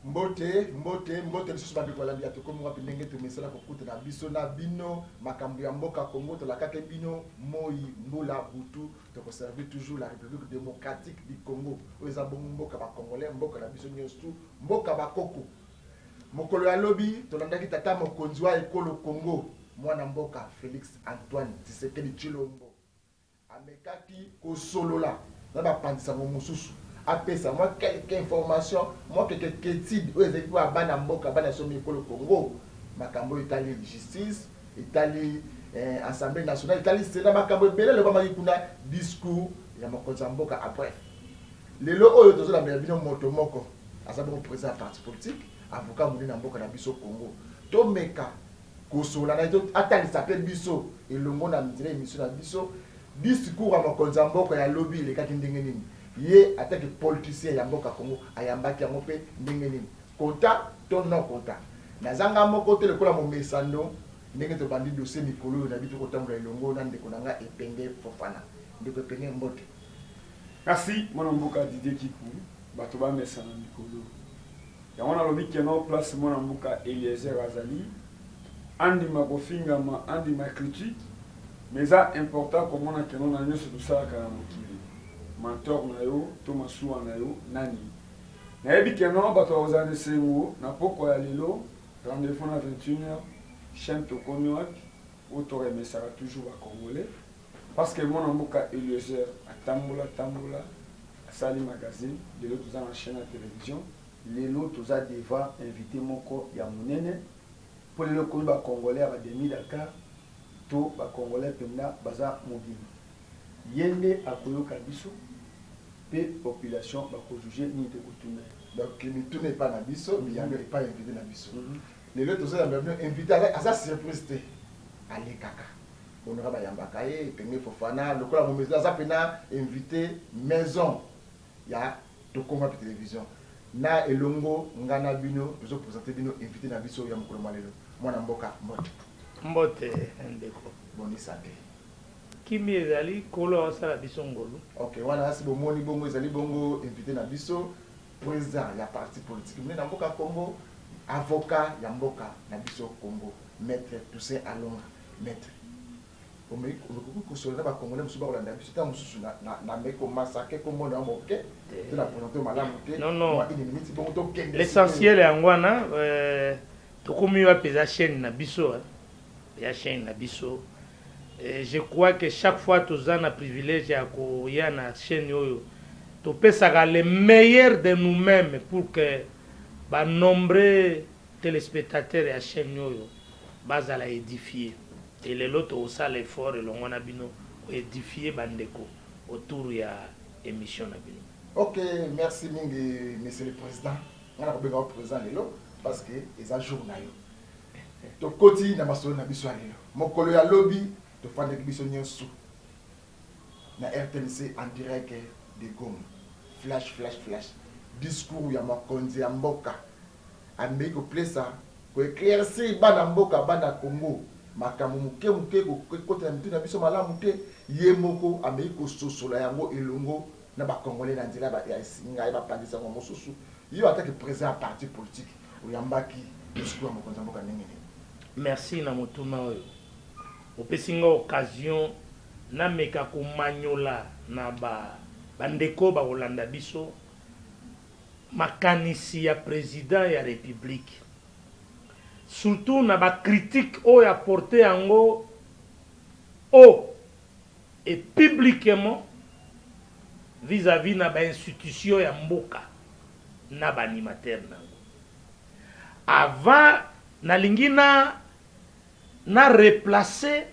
Mbote, mbote, mbote lisusu bandeko balandi ya Tokomi Wapi. Ndenge tomesana kokutana biso na bino, makambo ya mboka Congo, tolakaki bino moi, mbula, butu, tokoservir toujours la République démocratique du Congo oyo eza bongo mboka bacongolais, mboka na biso nyonso, mboka bakoko. Mokolo ya lobi tolandaki tata mokonzi wa ekolo Congo, mwana mboka Félix Antoine Tshisekedi Tshilombo, amekaki kosolola na bapanzi sango mosusu, apesa mwa quelque information, mwa quelque quiétude oyo ezalaki mpo ya bana mboka, bana somi ekolo Congo, makambo oyo etali justice, etali Assemblée nationale, etali Sénat, makambo ebele elobamaki kuna, discours ya mokonzi ya mboka. Après, lelo oyo tozolambela bino moto moko aza bongo président ya parti politique, avocat monene ya mboka na biso Congo. Tomeka kosolola na ye, atalisa mpe biso elongo na nzela émission na biso discours ya mokonzi ya mboka ya lobi elekaki ndenge nini, ye atake politicien ya mboka Congo ayambaki yango mpe ndenge nini, content to non content. Nazanga moko te, lokola momesano, ndenge tobandi dossier mikolo oyo na biso kotambola elongo na ndeko na nga Epenge Fofana. Ndeko Epenge, mbote. Merci, mwana mboka Didier Kiku. Bato bamesana mikolo yango, nalobi keno place mwana mboka Eliezer azali, andima kofingama, andima critique, mais eza important komona keno na nyonso tosalaka na mokili, mentor na yo to masuwa na yo nani. Nayebi keno bato bakozala na esengo na pokwa ya lelo. Rendez-vous na 21h, chaîne Tokomi Wapi, oyo toremesaka toujours bacongolais, parce que mwana mboka Eliezer atambola tambola, asali magazine, lelo toza na chaîne ya télévision. Lelo toza devant invité moko ya monene, mpo lelo ekomi bacongolais ya bademi Dakar to bacongolais mpenza baza mobimba. Ye nde akoyoka biso mpe population bakojuge nini tokotuna ye. Donc mituna epai na biso, biyano epai invité na biso. Lelo tozoyamba bino invité aza surprise te, alekaka honora, bayambaka ye, Epenge Fofana. Lokola momesano, aza mpena invité maison ya Tokomi Wapi Télévision. Na elongo nga na bino tozoprésente bino invité na biso ya mokolo mwa lelo. Mwana mboka, mbote. Mbote, ndeko. Boni santé? Kimi ezali, Kolo asala biso ngolu. Ok, wana asi bomoni bongo, ezali bongo invité na biso, président ya parti politique monene na mboka Congo, avocat ya mboka na biso Congo, maître Toussaint Alonga. Maître, okoki kosolola na bacongolais mosusu bakolanda biso? Ntango mosusu nameki komasake komona yo moke to na présente malamu te. Non, non. Une minute bongo tokende. L'essentiel yango wana, Tokomi Wapi eza chaîne na biso, ya chaîne na biso. Je crois que chaque fois toza na privilège ya koya na chaîne oyo, topesaka le meilleur de nous-mêmes pour que banombreux téléspectateurs ya chaîne oyo bazala édifié. Et lelo tokosala effort elongo na bino koédifie bandeko autour ya émission na bino. Ok, merci mingi, monsieur le président. Nga na kobenga yo président lelo parce que eza jour na yo. Tokoti na masolo na biso ya lelo. Mokolo ya lobi tofandaki biso nyonso na RTNC en direct de Goma. Flash, flash, flash, discours ya mokonzi ya mboka ameki koplesa, koéclaircir bana mboka, bana Congo, makambo moke moke kokota na mitu na biso malamu te. Ye moko ameki kososola yango elongo na bacongolais na nzela ya esinga ya bapanzi sango mosusu. Yo atake président ya parti politique, oyambaki discours ya mokonzi ya mboka ndenge nini? Merci na motuna oyo opesi nga occasion nameka komanyola na bandeko bakolanda biso makanisi ya président ya République, surtout na bacritique oyo aporte yango haut et publiquement vis-à-vis na bainstitution ya mboka na baanimateur nango. Avant, nalingi na replacer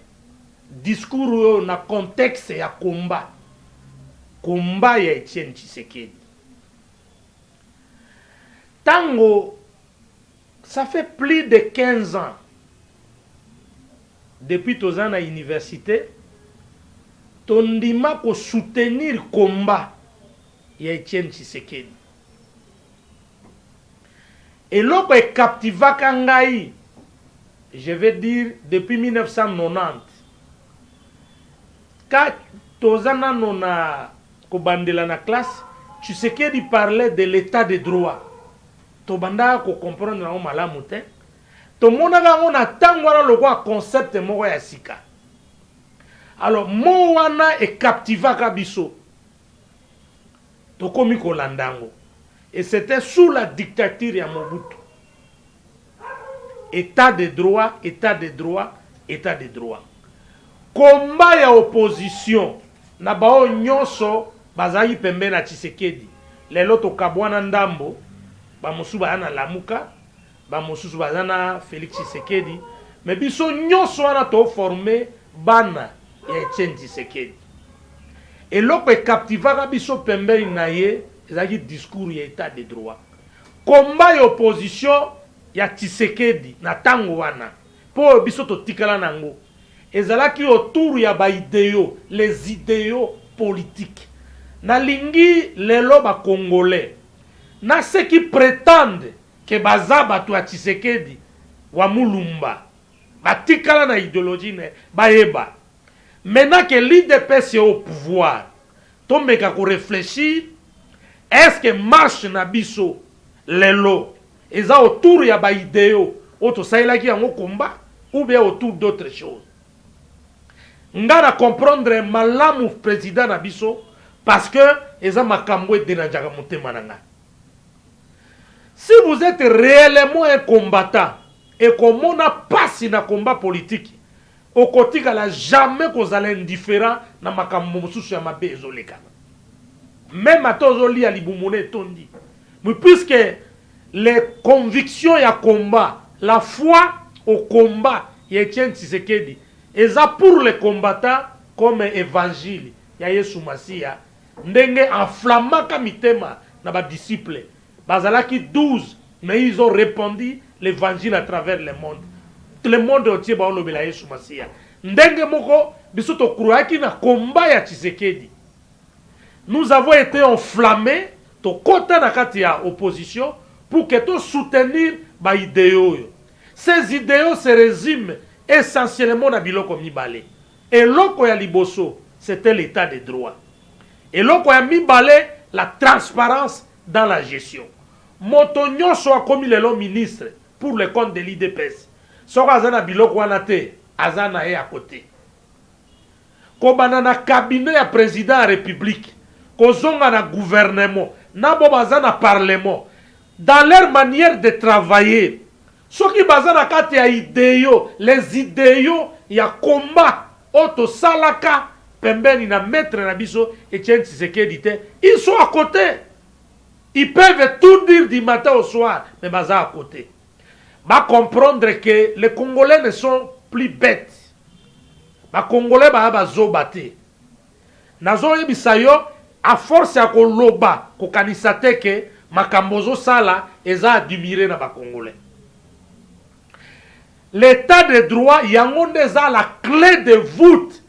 discours oyo na contexte ya combat ya Etienne Tshisekedi. Ntango ça fait plus de 15 ans depuis toza na université, tondima kosoutenir combat ya Etienne Tshisekedi. Eloko ecaptivaka ngai, je vais dire depuis 1990, ka toza nano na kobandela na classe, Tshisekedi parlait de l'état de droit. Tobandaka ko comprendre yango malamu te. Tomonaka yango na ntango wana lokola concept moko ya sika. Alors mot wana e captivaka biso. Tokomi kolanda yango. Et c'était sous la dictature ya Mobutu. Etat de droit, etat de droit, etat de droit. Combat ya opposition na baoyo nyonso bazalaki pembeni na Tshisekedi. Lelo tokabwana ndambo, bamosusu baza na Lamuka, bamosusu baza na Felix Tshisekedi, mais biso nyonso wana to former bana ya Etienne Tshisekedi. Eloko e captivaka biso pembeni na ye ezalaki discours ya etat de droit. Combat ya opposition ya Tshisekedi na tango wana, mpo oyo biso totikala na yango, ezalaki autour ya ba ideaux, les ideaux politiques. Nalingi lelo ba Congolais na ceux qui pretendent que baza bato ya Tshisekedi wa Mulumba, batikala na ideologie na ye, bayeba maintenant que l'UDPS est au pouvoir, tomeka ko reflechir, est-ce que marche na biso lelo eza autour ya ba ideaux oyo tosalelaki yango combat ou bien autour d'autres choses? Nga na comprendre malamu président na biso parce que eza makambo ederangeaka motema na nga. Si vous êtes réellement un combattant ekomona pasi na combat politique, okotikala jamais kozala indifférent na makambo mosusu ya mabe ezolekana. Même ata ozolia libumu na etondi, mais puisque les convictions ya combat, la foi au combat ya Etienne Tshisekedi eza pour les combattants comme évangile ya Yesu Masiya, ndenge enflammaka mitema na ba disciples bazalaki 12, mais ils ont répandu l'évangile à travers le monde, le monde entier baolobela Yesu Masiya. Ndenge moko biso tokroyaki na combat ya Tshisekedi, nous avons été enflammés, tokota na kati ya opposition pour que to soutenir ba idéaux oyo. Ces idéaux se résument essentiellement na biloko mibale. Eloko ya liboso, c'était l'état de droit. Eloko ya mibale, la transparence dans la gestion. Moto nyonso akomi lelo ministre pour le compte de l'UDPS, soko aza na biloko wana te, aza na ye ya kote. Kobanda na cabinet ya président ya République, kozonga na gouvernement, na bo baza na parlement, dans leur manière de travailler, soki baza na kati ya idéaux, les idéaux ya combat oyo tosalaka pembeni na maître na biso Etienne Tshisekedi te, ils sont à côté. Ils peuvent tout dire du matin au soir, mais baza à côté. Ba comprendre que les Congolais ne sont plus bêtes. Ba Congolais ba bazoba te. Nazoyebisa yo, à force ya koloba, kokanisa te ke makambo ozosala eza admiré na ba Congolais. L'état de droit yango nde eza la clé de voûte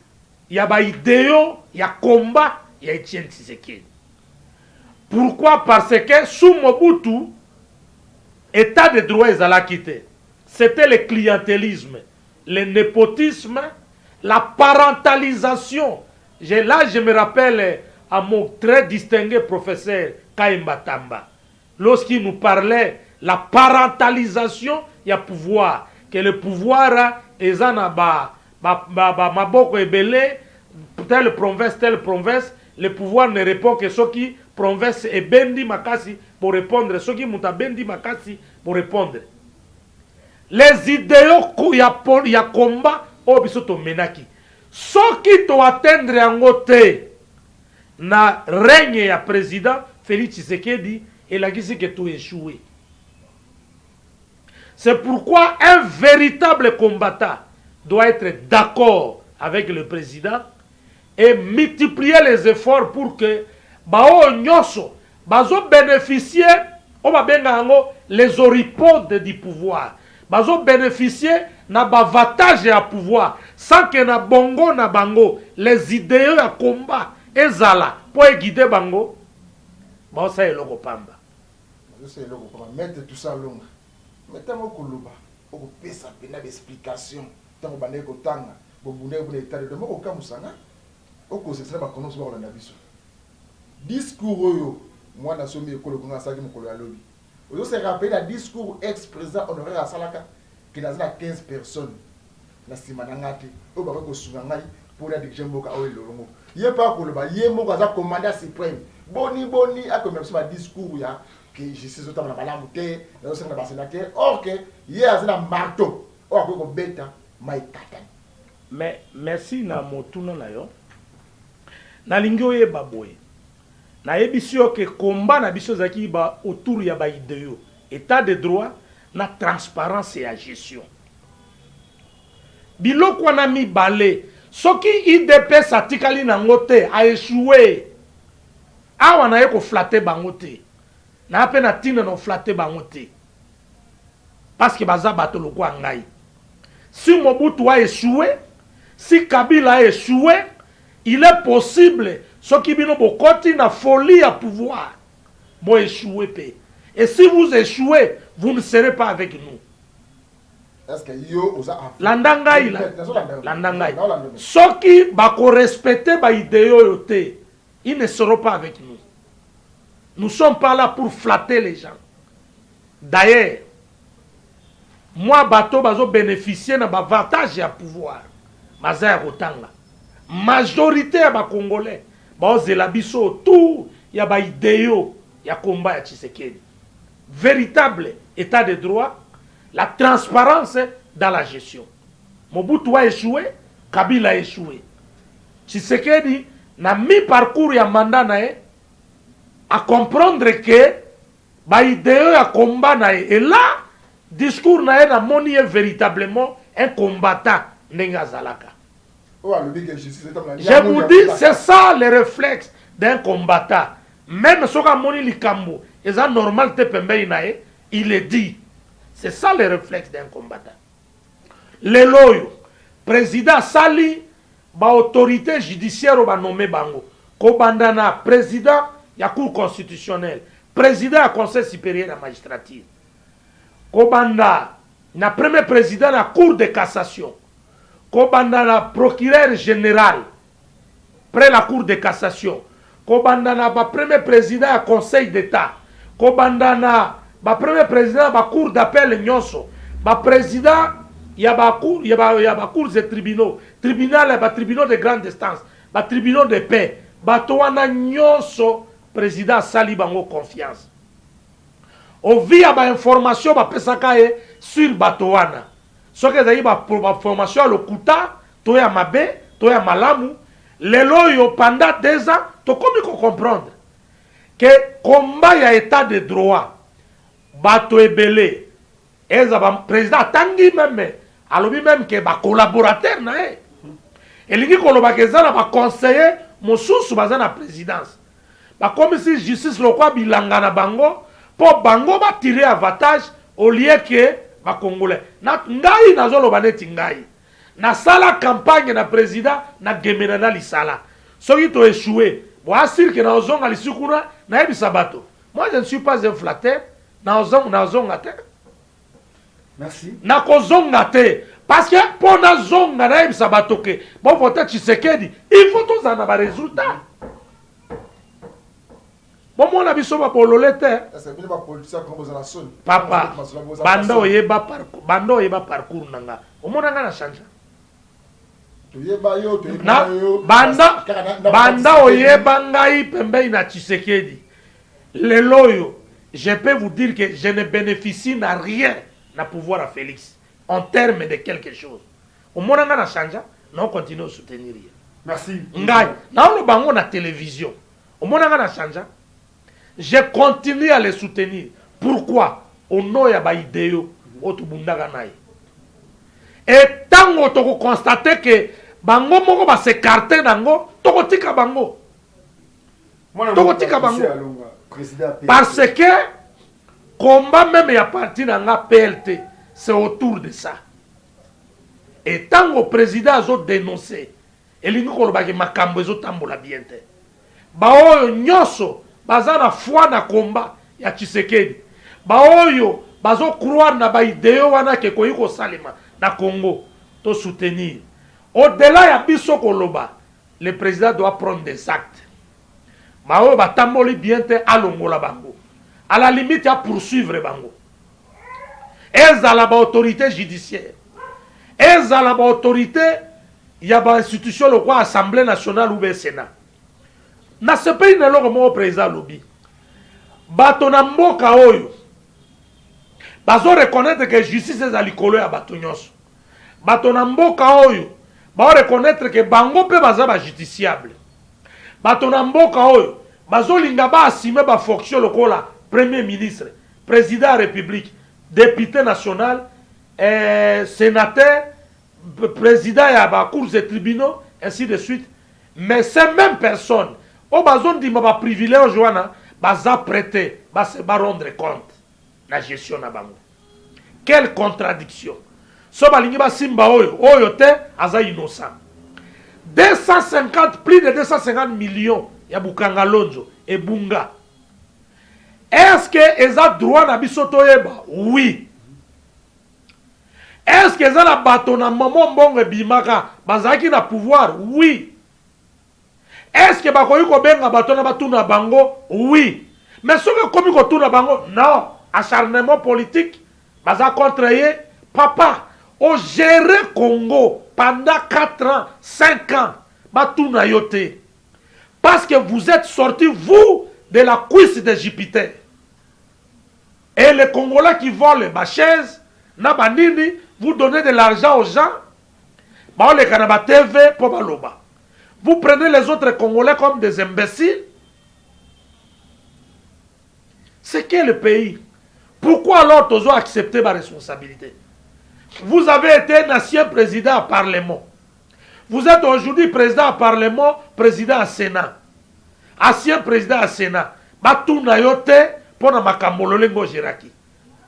ya ba idéaux ya combat ya Etienne Tshisekedi. Pourquoi? Parce que sous Mobutu, état de droit ezalaki te. C'était le clientélisme, le népotisme, la parentalisation. Là, je me rappelle à mon très distingué professeur Kaimba Tamba, lorsqu'il nous parlait la parentalisation ya pouvoir, que le pouvoir eza na ba maboko ebele, telle province, telle province, le pouvoir ne répond que soki province ebendi makasi pour répondre, soki moto abendi makasi pour répondre. Les idéaux ya combat oyo biso tomenaki, soki toatteindre yango te na règne ya président Félix Tshisekedi, elakisi ke toéchoué. C'est pourquoi un véritable combattant doit être d'accord avec le président et multiplier les efforts pour que baoyo nyonso bazo bénéficier, oyo babenga yango les oripodes du pouvoir, bazo bénéficier na baavantage ya pouvoir sans que na bongo na bango les idéaux ya combat ezala mpo eguide bango, baosala eloko pamba. Bazosala eloko pamba. Maître Toussaint Alonga, mais ntango okoloba, okopesa mpena baexplication, ntango bandaki kotanga, bobundaki mpona état de droit, moko okamusanga okozekisa na bakono mosusu bakolanda biso. Discours oyo mwana somi ekolo Kongo asalaki mokolo ya lobi. Ozo se rappeler na discours ex président honoraire asalaka ke naza na 15 personnes na nsima na ngai te oyo bakoki kosunga ngai mpo na dirige mboka oyo elolongo. Ye mpe akoloba ye moko aza commandant suprême. Boni boni akomema biso ba discours ya ke justice ezotambola malamu te, nazosenga na ba sénateur, or ke ye aza na marteau oyo akoki kobeta mai katani. Mais merci na motuna na yo. Nalingi oyeba boye. Nayebisi yo ke combat na biso ezalaki ba autour ya ba ideaux, etat de droit na transparence ya gestion. Biloko wana mibale soki udps atikali nango te a echoue. Awa naye ko flatter bango te. Naa pe na tina na flatter bango te. Parce que baza bato lokola ngai. Si Mobutu a echoue, si Kabila a echoue, il est possible soki bino bokoti na folie ya pouvoir bo echoue pe. Et si vous echouez, vous ne serez pas avec nous. Est-ce que yo oza Landa ngai la. Landa ngai. Soki bako respecter ba idées oyo te, ils ne seront pas avec nous. Nous sommes pas là pour flatter les gens. D'ailleurs, moi bato bazo bénéficier na ba avantage ya pouvoir. Baza ya kotanga. Majorité ya ba Congolais baozela biso autour ya ba idéaux ya combat ya Tshisekedi. Véritable état de droit, la transparence dans la gestion. Mobutu a échoué, Kabila a échoué. Tshisekedi na mi-parcours ya mandat na ye a comprendre que ba idéaux ya combat na ye, et là discours na ye namoni ye véritablement un combattant ndenge azalaka. Je vous dis, c'est ça le réflexe d'un combattant. Même soki amoni likambo eza normal te pembeni na ye, il le dit. C'est ça le réflexe d'un combattant. Lelo oyo président asali ba autorité judiciaire oyo banome bango, kobanda na président ya cour constitutionnelle, président ya conseil supérieur ya magistrature, kobanda na premier président na cour de cassation, kobanda na procureur général près la cour de cassation, kobanda na ba premier président ya conseil d'état, kobanda na ba premier président ya ba cour d'appel nyonso, ba président ya ba cour ya ba cours et tribunaux, tribunal ya ba tribunaux de grande instance, ba tribunaux de paix, bato wana nyonso président asali bango confiance. Au vu ya ba information bapesaka ye sur bato wana, soki ezali ba information ya lokuta to ya mabe to ya malamu, lelo oyo pendant 2 ans tokomi kocomprendre ke combat ya état de droit, bato ebele eza ba président atangi même, alobi même ke bacollaborateur na ye, elingi kolobaka eza na baconseiller mosusu baza na présidence, bakomisi justice lokwa bilanga na bango mpo bango batire avantage au lieu ke bacongolais. Na ngai nazoloba neti ngai nasala campagne na président na Gemena na Lisala, soki toéchoué, boasire ke naozonga lisu kuna nayebisa bato. Moi, je ne suis pas un flatteur. Naozonga te. Merci. Nakozonga te parce que mpo nazonga nayebisa bato ke bovote Tshisekedi, il faut tozala na barésultat. Bomona biso babolole te. Papa, banda oyeba, banda oyeba parcours na nga, omona nga na change. Banda banda oyeba ngai pembeni na Tshisekedi, lelo oyo je peux vous dire que je ne bénéficie na rien na pouvoir à Félix en termes de quelque chose. Omona nga na change? Na continue soutenir ye. Merci. Ngai naoloba yango na télévision, omona nga na change? Je continue à le soutenir. Pourquoi? Au nom ya baidéaux oyo tobundaka na ye. E ntango tokoconstate ke bango moko bas'écarter nango, tokotika bango, tokotika bango, parce que combat même ya parti na nga PLT, c'est autour de ça. E ntango président azodénonce, elingi kolobaki makambo ezotambola bien te. Baoyo nyonso baza na foi na combat ya Tshisekedi, baoyo bazocroire na baidéaux wana ke koyi kosalema na Congo, tosoutenir. Au-delà ya biso koloba, le président doit prendre des actes. Baoyo batamboli bien te, alongola bango. À la limite ya poursuivre bango. Ezala ba autorité judiciaire, ezala ba autorité ya ba institution lokola Assemblée nationale ou bien Sénat. Nasepeli na eloko moko président alobi. Bato na mboka oyo bazo reconnaître que justice eza likolo ya bato nyonso. Bato na mboka oyo bao reconnaître que bango mpe baza ba justiciable. Bato na mboka oyo bazolinga ba assumer ba fonction lokola premier ministre, président ya république, député national, sénateur, président ya ba cours et tribunaux, ainsi de suite. Mais ces mêmes personnes oyo bazondima ba privilège wana baza prêté base ba rendre compte na gestion na bango. Quelle contradiction! So balingi basimba oyo oyo te aza innocent. 250, plus de 250 millions ya Bukanga Lonzo ebunga. Est-ce que eza droit na biso toyeba? Oui. Est-ce que eza na bato na momo mbongo ebimaka bazalaki na pouvoir? Oui. Est-ce que bakoki kobenga bato na batuna bango? Oui. Mais soki okomi kotuna bango, non, acharnement politique, baza contre ye. Papa, ogere Congo pendant 4 ans, 5 ans, batuna yo te. Parce que vous êtes sortis, vous, de la cuisse de Jupiter. Et les Congolais qui volent ma chaise, na banini, vous donnez de l'argent aux gens, baoleka na ba TV po baloba. Vous prenez les autres Congolais comme des imbéciles. C'est quel pays? Pourquoi alors tozo accepter ma responsabilité? Vous avez été un ancien président à Parlement. Vous êtes aujourd'hui président à Parlement, président à Sénat. Ancien président à Sénat. Batuna yo te pona makambo lolengo ogéraki.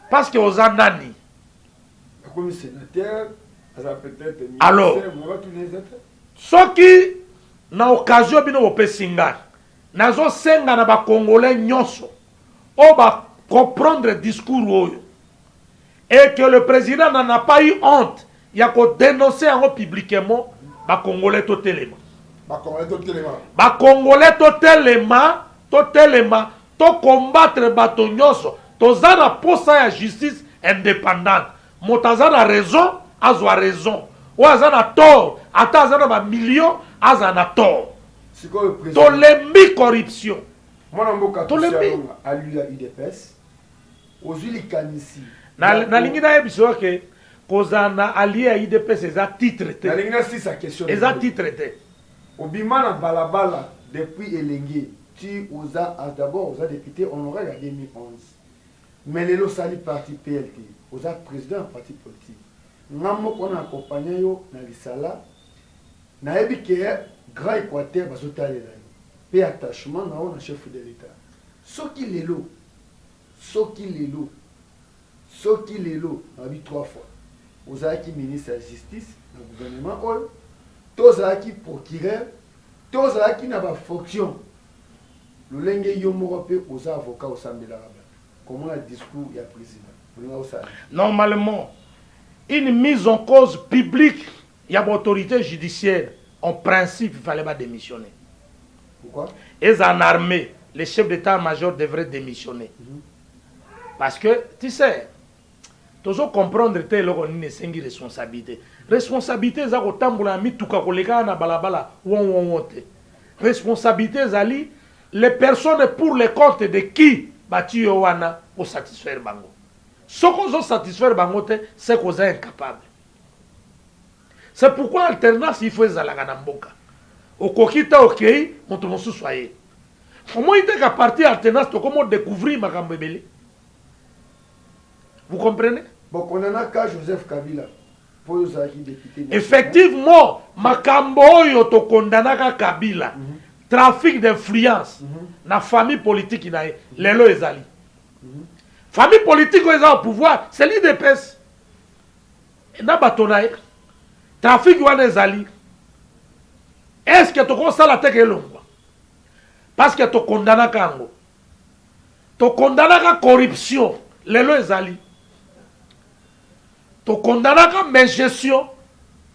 Parce que oza nani? Akomi sénateur, aza peut-être Alors, batuna eza te. Soki na occasion bino bopesi ngai, nazosenga na bakongolais nyonso oyo bacomprendre discours oyo et que le président n'en a pas eu honte ya kodénoncer yango publiquement, bakongolais totelema. Bakongolais totelema. Bakongolais totelema, totelema, tocombattre bato nyonso. Toza na posa ya justice indépendante. Moto aza na raison azwa raison, oyo aza na tort, ata aza na bamillion, aza na tort. Sikoyo président, tolembi corruption. Mwana mboka, Tolembi. Tolembi alu ya UDPS, ozwi likanisi Nalingi nayebisa yo ke kozala na allié ya UDPS eza titre te. Nalingi nasisa question. Eza titre te. Obima na balabala. Depuis elenge ti oza d'abord oza député honoraire ya 2011, mais lelo osali parti PLT, oza président ya parti politique. Nga moko na accompagne yo na lisala, nayebi ke Grand Équateur bazotalela yo mpe attachement na yo na chef de l'État. Soki lelo, soki lelo, soki lelo, nayebi trois fois ozalaki ministre ya justice na gouvernement oyo, to ozalaki procureur, to ozalaki na bafonction lolenge yo moko mpe oza avocat, osambelaka bato, komona discours ya président, olinga osala? Normalement, une mise en cause publique ya baautorité judiciaire, en principe il fallait pas démissionner. Pourquoi? Et en armée, le chef d'état-major devrait démissionner. Parce que tu sais, tozo comprendre te eloko nini esengi responsabilité. Responsabilité eza kotambola na mituka koleka na balabala won won won te. Responsabilité ezali les personnes pour le compte de qui bati yo wana osatisfaire bango. Soki ozosatisfaire bango te, c'est koza incapable. C'est pourquoi alternance il faut ezalaka na mboka. Okoki te, okei, moto mosusu aye. Omoni te ka parti alternance tokomi odécouvrir makambo ebele. Vous comprenez? Bokondanaka Joseph Kabila mpo oyo ozalaki député national. Effectivement, makambo oyo tokondanaka Kabila, trafic d'influence na famille politique na ye, lelo ezali famille politique oyo eza au pouvoir, c'est l'UDPS na bato na ye. Trafic wana ezali, est ce que tokosala te ke elongwa? Parce que tokondanaka yango, tokondanaka corruption, lelo ezali. Tokondanaka mégestion,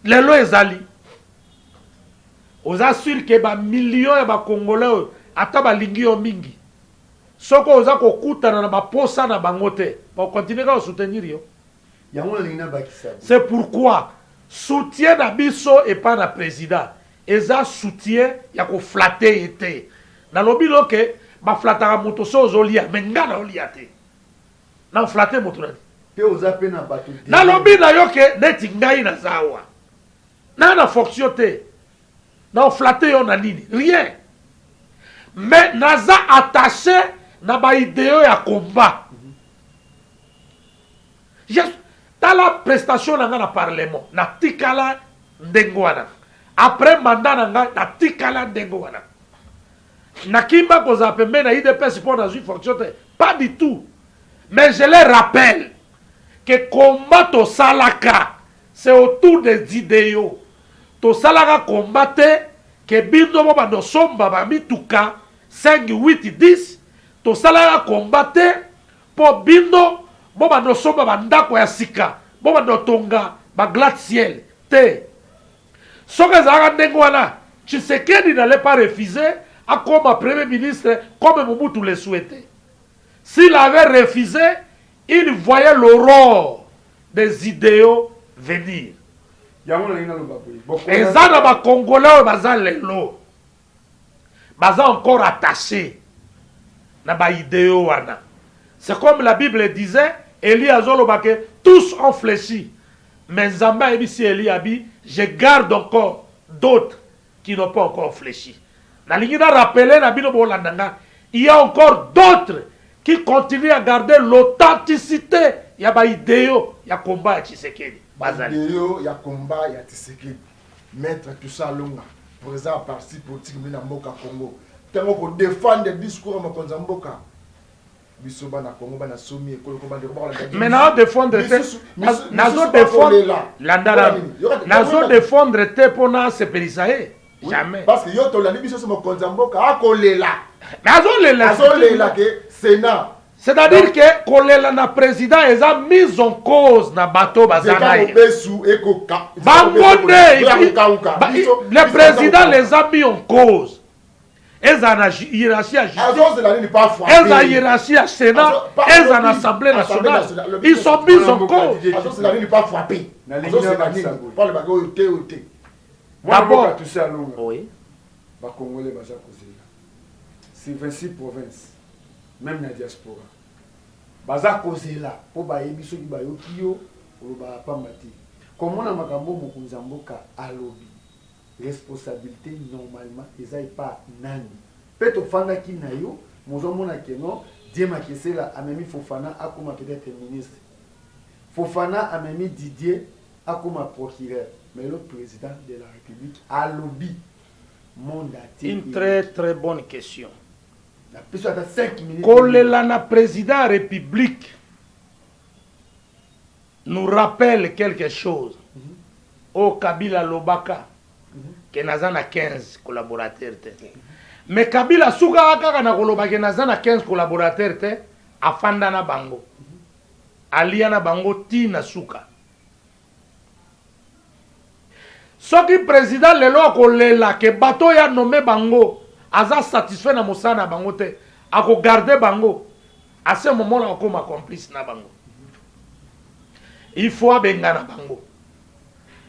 lelo ezali. Oza sûr ke bamillion ya bacongolais oyo ata balingi yo mingi. Soki oza kokutana na baposa na bango te, bakocontinue kaka kosoutenir yo. Yango nalingi nabakisa. C'est pourquoi soutien na biso epai na président eza soutien ya koflatter ye te. Nalobi no ke baflataka moto so ozolia, mais nga naolia te, na flatter moto nani? Mpe oza mpe na bato. Nalobi na yo ke neti ngai naza awa na fonction te, na oflatter yo na nini? Rien. Mais naza attaché na baidéaux ya combat. Tala prestation na nga na parlement, natikala ndenge wana. Après mandat na nga, natikala ndenge wana. Nakimba kozala pembeni na UDPS mpo nazwi fonction te, pas du tout. Mais je les rappelle que combat tosalaka, c'est autour des idéaux. Tosalaka combat te ke bino bo bando somba bamituka 5, 8, 10. Tosalaka combat te mpo bino bo bando somba bandako ya sika, bo bando tonga bagratte-ciel te. Soki ezalaka ndenge wana, Tshisekedi n'allait pas refuser akoma premier ministre comme Mobutu le souhaitait. S'il avait refusé, il voyait l'aurore des idéaux venir. Yango nalingi naloba boye. Eza na bacongolais oyo baza lelo, baza encore attaché na baidéaux wana. C'est comme la Bible disait, Eli azoloba ke tous ont fléchi, mais Nzambe ayebisi Eli abi: je garde encore d'autres qui n'ont pas encore fléchi. Nalingi na rappeler na bino bolanda nga, il y a encore d'autres qui continuent à garder l'authenticité ya baidéaux ya combat ya Tshisekedi. Bazali. Baidéaux ya combat ya Tshisekedi. Maître Toussaint Alonga, président ya parti politique mini na mboka Congo, ntango kodéfendre discours ya mokonzi ya mboka, biso bana Congo, bana somi ekolo ko, bandeko bakolanda. Mais nazo défendre te, nazo défendre, landa na, nazo défendre te mpona asepelisa ye, jamais. Parce que yo tolandi biso so, mokonzi ya mboka akolela. Azolela. Azolela ke Sénat. C'est-à-dire que kolela na président eza mise en cause na bato baza na ye. Mobesu ekoka. Bango nde le président les a mis en cause. Eza na hiérarchie ya justice, azozela nini? Parfois eza hiérarchie ya Sénat, eza na Assemblée nationale, ils sont mis en cause. Azozela nini? Pas frapper. Nalingi azozela nabakisa nini? boye. Po alobaki oyo te, oyo te. Mwana D'abord. mboka Toussaint Alonga, Oui. bacongolais baza kozela sur 26 provinces, même na diaspora baza kozela mpo bayebi soki bayoki yo olobaka pamba te. Komona makambo oyo mokonzi ya mboka alobi, responsabilité normalement eza epa nani? Mpe tofandaki na yo, mozomona keno Die Makesela amemi Fofana akoma peut-être ministre, Fofana amemi Didier akoma procureur, mais le président de la République alobi monde entier. Une très très bonne question. Napesi ata 5 minutes. Kolela na président ya République nous rappelle quelque chose oyo Kabila alobaka ke naza na 15 collaborateur te. Mais Kabila asukaka kaka na koloba ke naza na 15 collaborateur te. Afanda na bango, alia na bango ti na suka. Soki président lelo akolela ke bato oyo anommer bango, aza satisfait na mosala na bango te, akogarder bango, à ce moment là akoma complice na bango. Il faut abengana bango,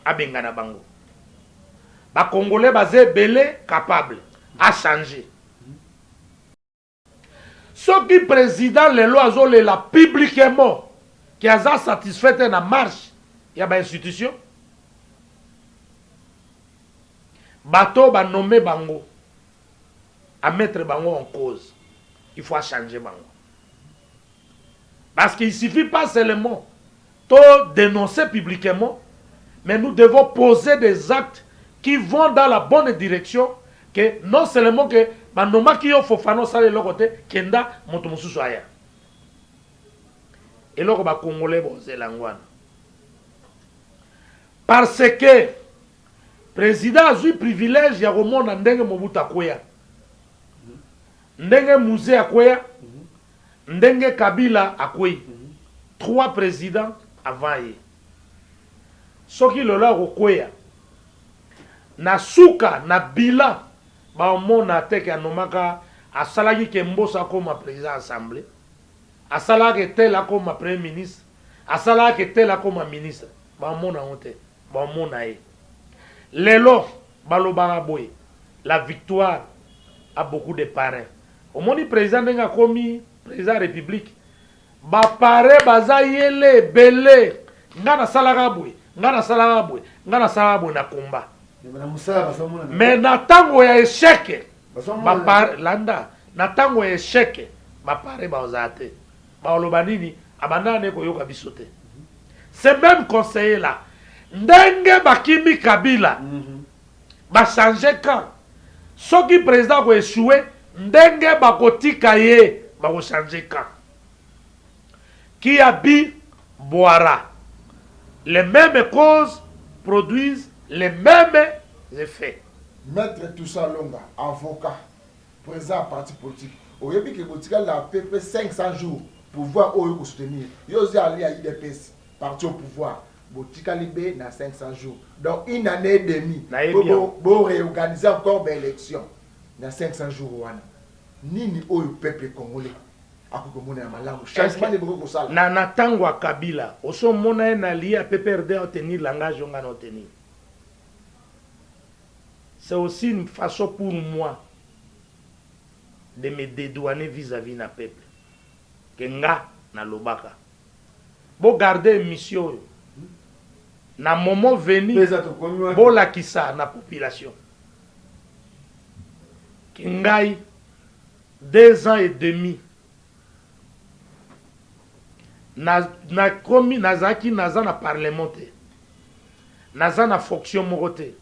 abengana bango. Bacongolais baza ebele capable achanger. Soki président lelo azolela publiquement ke aza satisfait te na marche ya bainstitution, bato banommer bango, amettre bango en cause, il faut achanger bango. Parce qu'il suffit pas seulement de dénoncer publiquement, mais nous devons poser des actes qui vont dans la bonne direction, que non seulement que banomaki yo Fofana, osala eloko te, kenda, moto mosusu aya. Eloko bacongolais bozela yango wana, parce que président azwi privilège ya komona ndenge Mobutu akweya, ndenge Mzee akweya, ndenge Kabila akwei, trois présidents avant ye. Soki lelo akokweya, na suka na bilan baomona te ke anomaka. Asalaki ke Mboso akoma president assemblée, asalaka ke tel akoma premier ministre, asalaka ke tel akoma ministre. Baomona yango te, baomona ye. Lelo balobaka boye, la victoire a beaucoup de parrains. Omoni president ndenge akomi president ya republique, ba parrains baza yele ebele. Nga nasalaka boye, nga nasalaka boye, nga nasalaka boye na combat. Mais na tango ya echec, ba parrains, landa, na tango ya echec, ba parrains bazala te. Baloba nini? Abandaka ne koyoka biso te. Ce même conseiller là, ndenge bakimi Kabila, ba changer camp. Soki président ko échouer, ndenge bakotika ye, bako changer camp. Qui a bu boira. Les mêmes causes produisent les mêmes effets. Maître Toussaint Longa, avocat, président ya parti politique, oyebi ke botikali na peu près 500 jours pouvoir oyo ko soutenir. Yo oza ali ya UDPS, parti au pouvoir, botikali be na 500 jours. Donc une année et demie bo, bo réorganiser encore ba élection na 500 jours wana. Nini oyo peuple congolais akoki komona ya malamu changement nde bokoki kosala? Na na tango ya Kabila, osi omona ye na lie ya PPRD ao tenir langage oyo nga nao tenir? C'est aussi une façon pour moi de me dedouaner vis-à-vis na peuple que nga nalobaka. Bo garder emission oyo na moment venu bolakisa na population que ngai 2 ans et demi na nakomi nazalaki naza na parlement te, naza na fonction moko te,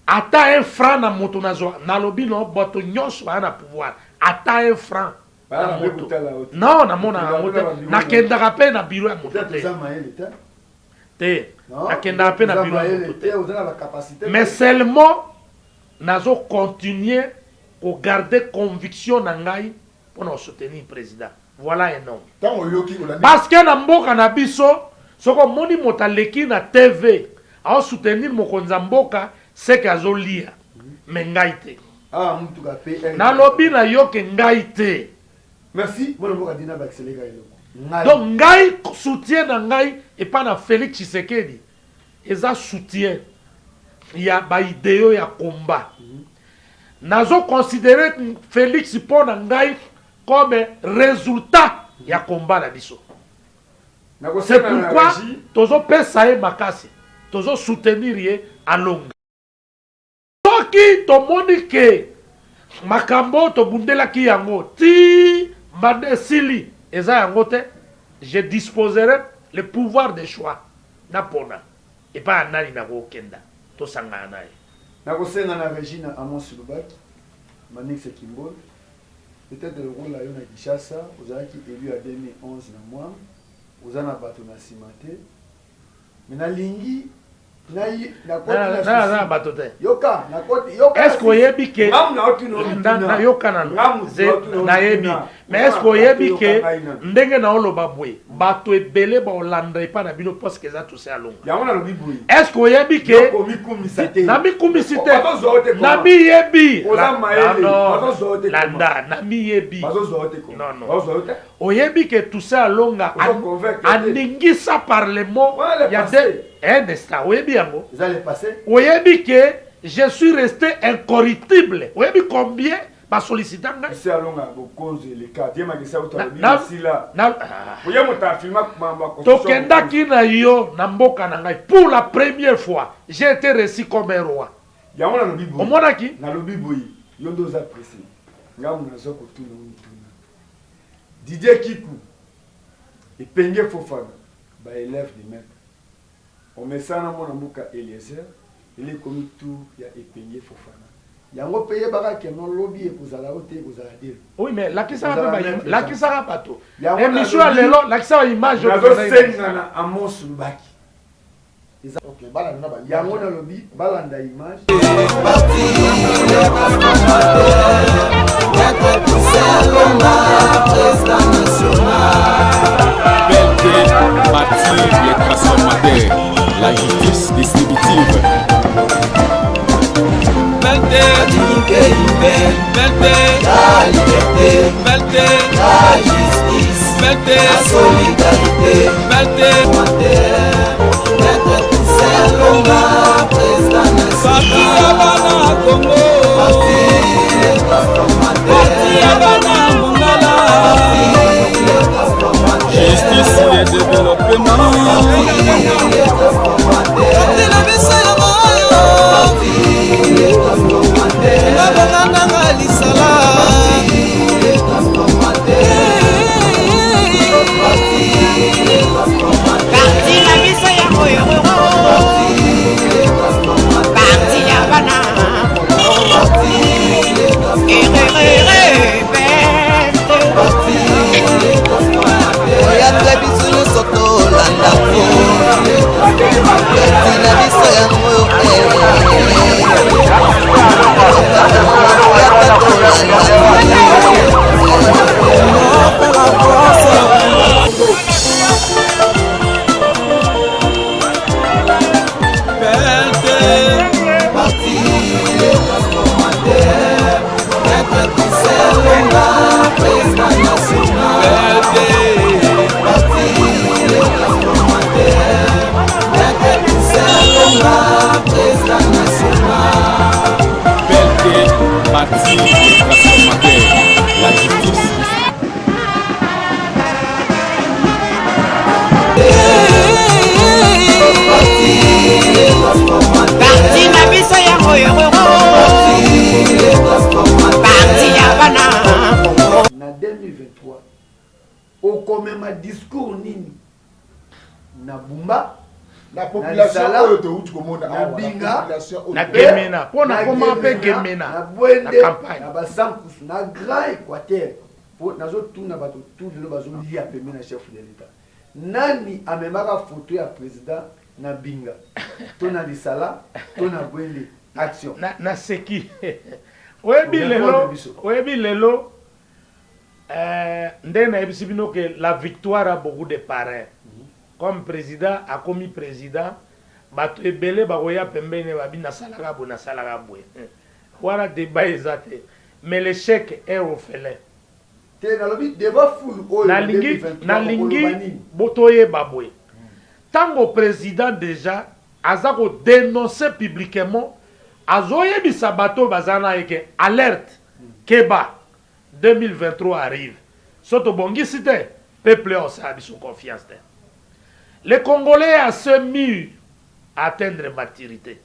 ata un franc na moto nazwa. Nalobi no bato nyonso baya na pouvoir, ata un franc na moto non namonaka yango te. Nakendaka mpe na bureau ya moto te te, nakendaka mpe na bureau ya moto te, mais seulement nazo continuer ko garder conviction na ngai pona ko soutenir president. Voilà un homme. Tango oyoki olandi. Parce que na mboka na biso soki omoni moto aleki na TV ao soutenir mokonzi ya mboka, c'est que azo lia. Mais ngai te. Awa mutuka pe. Nalobi na yo ke ngai te. Merci mwana mboka Dina bakiseleka eloko. Ngai. Donc ngai soutien na ngai epa na Felix Tshisekedi eza soutien ya ba ideaux ya combat. Nazo considerer Felix mpo na ngai comme resultat ya combat na biso. C'est pourquoi tozo pesa ye makasi, tozo soutenir ye alonga. Soki tomoni ke makambo oyo tobundelaki yango ti mandat esili eza yango te, je disposerai le pouvoir de choix, napona epai ya nani nakokenda tosangana na ye. Nakosenga na Regina Amos Lubaki, Manix Kimbol, peut-etre lokola yo na Kinshasa ozalaki elu ya 2011 na Mwange, oza na bato na sima te, mais nalingi naza na bato te. Est ce que oyebi ke nayoka nanu, nayebi, mais est ce que oyebi ke ndenge naoloba boye bato ebele baolanda epai na bino parce que eza tuse alonga? Est ce que oyebi ke namikumisi te, namiyebi, landa, namiyebi. Non, non, oyebi ke Toussaint Alonga aningisa parlement ya de n'est-ce, oyebi yango? Oyebi ke je suis resté incorruptible? Oyebi combien basollicita ngai? Tokendaki na yo na mboka na ngai, pour la première fois j'ai été reçu comme un roi. Yango nalobi boye. Omonaki? Nalobi boye, yo nde oza pressé, ngambo naza kotuna mituna. Didier Kiku, Epenge Fofana, ba élèves de maître. Omesana mwana mboka Eliezer, ele ekomi tour ya Epenge Fofana. Yango mpe yebaka ke no lobi ekozala yo te, ekozala delo. Oui, mais lakisaka mpe, lakisaka bato émission ya lelo, lakisaka image. Nazosenga na Amos Lubaki. Yango nalobi balanda image. PLT, parti les transformateurs, la justice distributive. liberté, la justice, la solidarité. Maître Toussaint Longa, président national. Congo, parti les transformateurs, parti ya bana Mongala, parti les transformateurs, justice et développement, parti les transformateurs, parti na biso ya moyo, parti les transformateurs, nabonga nanga lisala, parti les transformateurs, parti les transformateurs, parti na biso ya moyo, parti les transformateurs, parti ya bana parti les transformateurs, parti les transformateurs. Oyaka biso nyonso tolanda ko parti na biso yango oyaka tolanda. Parti les transformateurs, Maître Toussaint Longa, président national. Parti les transformateurs, Maître Toussaint Longa, président national. PLT, parti des transformateurs, la justice. Parti les transformateurs, parti na biso ya moyo, parti les transformateurs, parti ya bana Na 2023 okomema discours nini na Bumba, na population Lisala, oyo touti komona na awa, na Binga, population oyo na touti- Gemena mpo na koma mpe Gemena, Gemena na Bwende, na campagne. na Basankusu, na Grand Équateur, po nazotuna bato tu lelo bazolia pembeni na chef de l'État, nani amemaka photo ya président na Binga to na Lisala to na Bwende? Action. Naseki. Oyebi Répondre lelo, biso. oyebi lelo, nde nayebisi bino ke la victoire a beaucoup de parrains. Comme président akomi président, bato ebele bakoya pembeni, babi nasalaka boye, nasalaka boye. Wana débat eza te, mais l'échec est orphelin. Te, nalobi devant foule oyo na Nalingi 2023, nalingi okoloba nini? Toyeba boye, ntango président déjà aza kodénoncer publiquement, azoyebisa bato oyo baza na ye ke alerte, keba, 2023 arrive, so tobongisi te, peuple oyo osala biso confiance te. Le Congolais assez mûr à atteindre maturité.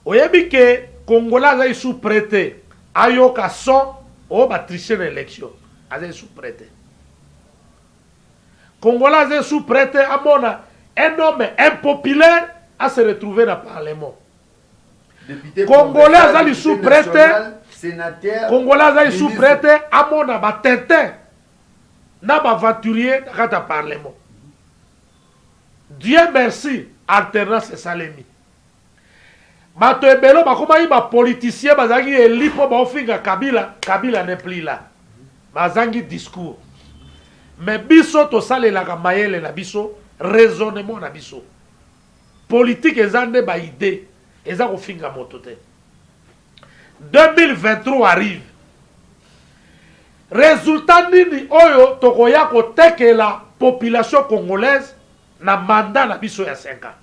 Oyebi ke Congolais aza lisusu prêt te ayoka son oyo batriche na élection. Aza lisusu prêt te. Congolais aza lisusu prêt te amona un homme impopulaire à se retrouver na parlement. Député Congolais provincial, aza lisusu député prêt te. national, sénateur, Congolais aza lisusu ministre. prêt te amona batintin na baaventurier na kati ya parlement. Dieu merci, alternance esalemi. Bato ebele bakomaki bapoliticien, bazalaki eli mpo baofinga Kabila. Kabila n'est plus là, bazangi discours. Mais biso tosalelaka mayele na biso, raisonnement na biso. Politique eza nde baidée, eza kofinga moto te. 2023 arrive, résultat nini oyo tokoya kotekela population congolaise na mandat na biso ya 5 ans?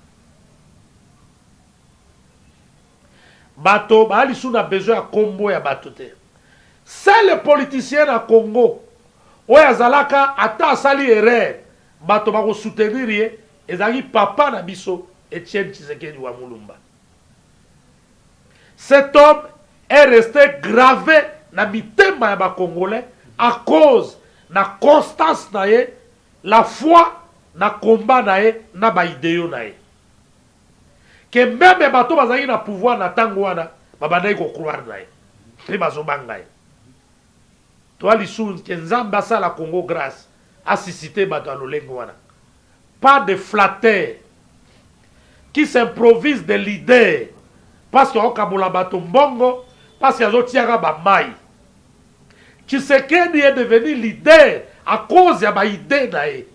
Bato baa lisusu na besoin ya kombo ya bato te. Seul politicien na Congo oyo azalaka, ata asali erreur, bato bakosoutenir ye, ezalaki papa na biso Etienne Tshisekedi wa Mulumba. Cet homme est resté gravé na mitema ya bacongolais à cause na constance na ye, la foi na combat na ye, na baidéaux na ye, ke même bato bazalaki na pouvoir na ntango wana babandaki kocroire na ye mpe bazobanga ye. Toa lisusu ke Nzambe asala Congo grâce, asuscite bato ya lolenge wana, pas de flatteur qui s'improvise des leaders parce que aokabola bato mbongo, parce que azotiaka bamai. Tshisekedi est devenu leader à cause ya baidée na ye.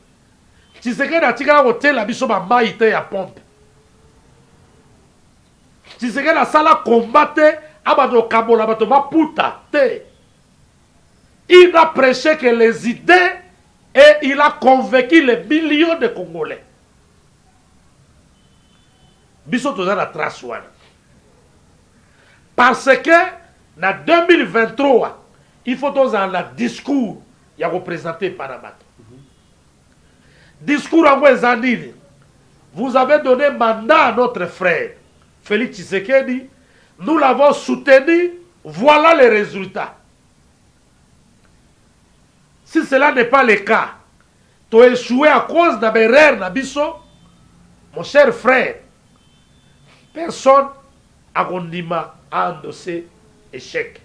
Tshisekedi atikala kotiela biso bamai te ya pompe. Tshisekedi asala combat te. Abanda kokabola bato maputa te. Il n'a prêché que les idées et il a convaincu les millions de Congolais. Biso toza na trace wana. Parce que na 2023, il faut tozala na discours ya kopresente epa na bato. Discours yango eza nini? Vous avez donné mandat à notre frère Félix Tshisekedi, nous l'avons soutenu, voilà les résultats. Si cela n'est pas le cas, to échoué à cause na erreur na biso, mon cher frère, personne akondima a endossé échec.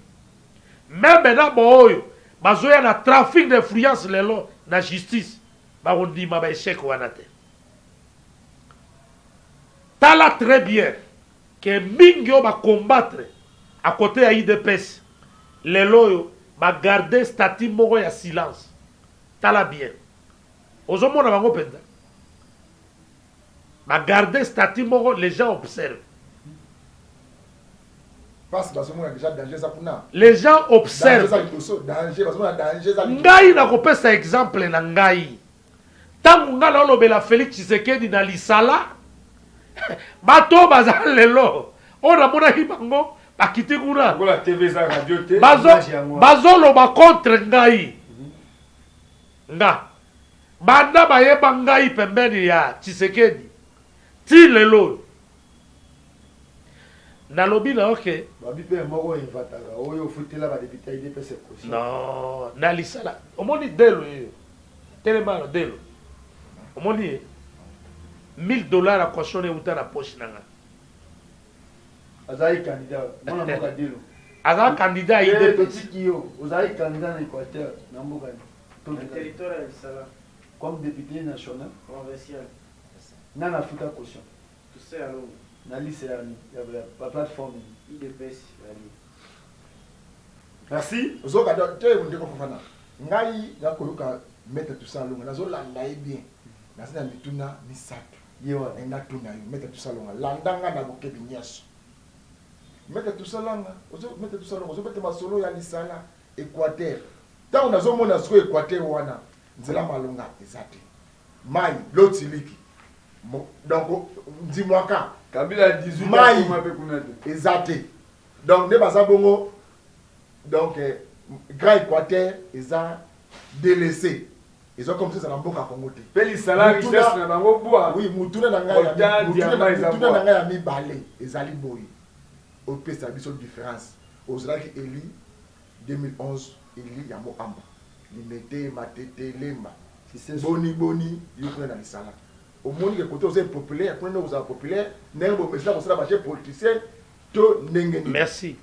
Même na baoyo bazoya na trafic d'influence lelo na justice, bakondima ba échec wana te. Tala très bien que mingi oyo bacombattre à côté ya UDPS lelo oyo bagarde statut moko ya silence. Tala bien, ozomona bango mpenza bagarde statut moko, les gens observent. Parce bazomona déjà danger eza kuna. Les gens Danger observent. eza liboso, danger bazomona danger eza liboso. Ngai nakopesa exemple na ngai. Ntango ngai naolobela Félix Tshisekedi na lisala, bato oyo baza lelo oyo namonaki bango bakiti kuna Lokola TV eza radio te. Image yango. Bazoloba contre ngai. Nga banda bayeba ngai pembeni ya Tshisekedi ti lelo oyo nalobi na yo ke Babi mpe moko invataka oyo ofutela badepute ya UDPS caution. Non, na lisala omoni delo ye telema na delo omoni ye 1000 $ ya caution euta na poche na nga. Azalaki candidat mwana mboka Delo. Aza candidat ya Eh, UDPS. Totiki yo ozalaki candidat na Équateur na mboka nini? Na territoire ya Lisala. Comme député national provincial. Nani afuta caution? Toussaint Alonga. Na liste ya ya plateforme UDPS yali. Merci. Ozoka te ndeko Fofana. Ngai nakoyoka maître Toussaint Alonga, nazolanda ye bien. Naza na mituna misato. Ye wana. Natuna yo maître Toussaint Alonga, landa nga na bokebi nyonso. Maître Toussaint Alonga, ozo maître Toussaint Alonga, ozobeta masolo ya Lisala, Équateur. Ntango nazomona sikoyo Équateur wana, nzela malonga eza te. Mai lotiliki. Donc ndimwaka. Kabila 18 Mai akoma mpe kuna te. eza te. Donc nde baza bongo, donc Grand Équateur eza délaissé. Eza comme ça na mboka Congo te. Mpe lisala richesse na bango bwa. Oui, mutuna na ngai ya Coltan, diamant eza mutuna bwa. na ngai ya mibale ezali boye. Opesa biso différence. Ozalaki élu 2011, élu ya Moamba. Limete, Matete, Lemba. Boni boni yo kuna na lisala. Omoni ke côté oza populaire, kuna nde ozala populaire, ndenge bomesana kosala ba jeu politicien to ndenge nini. Merci.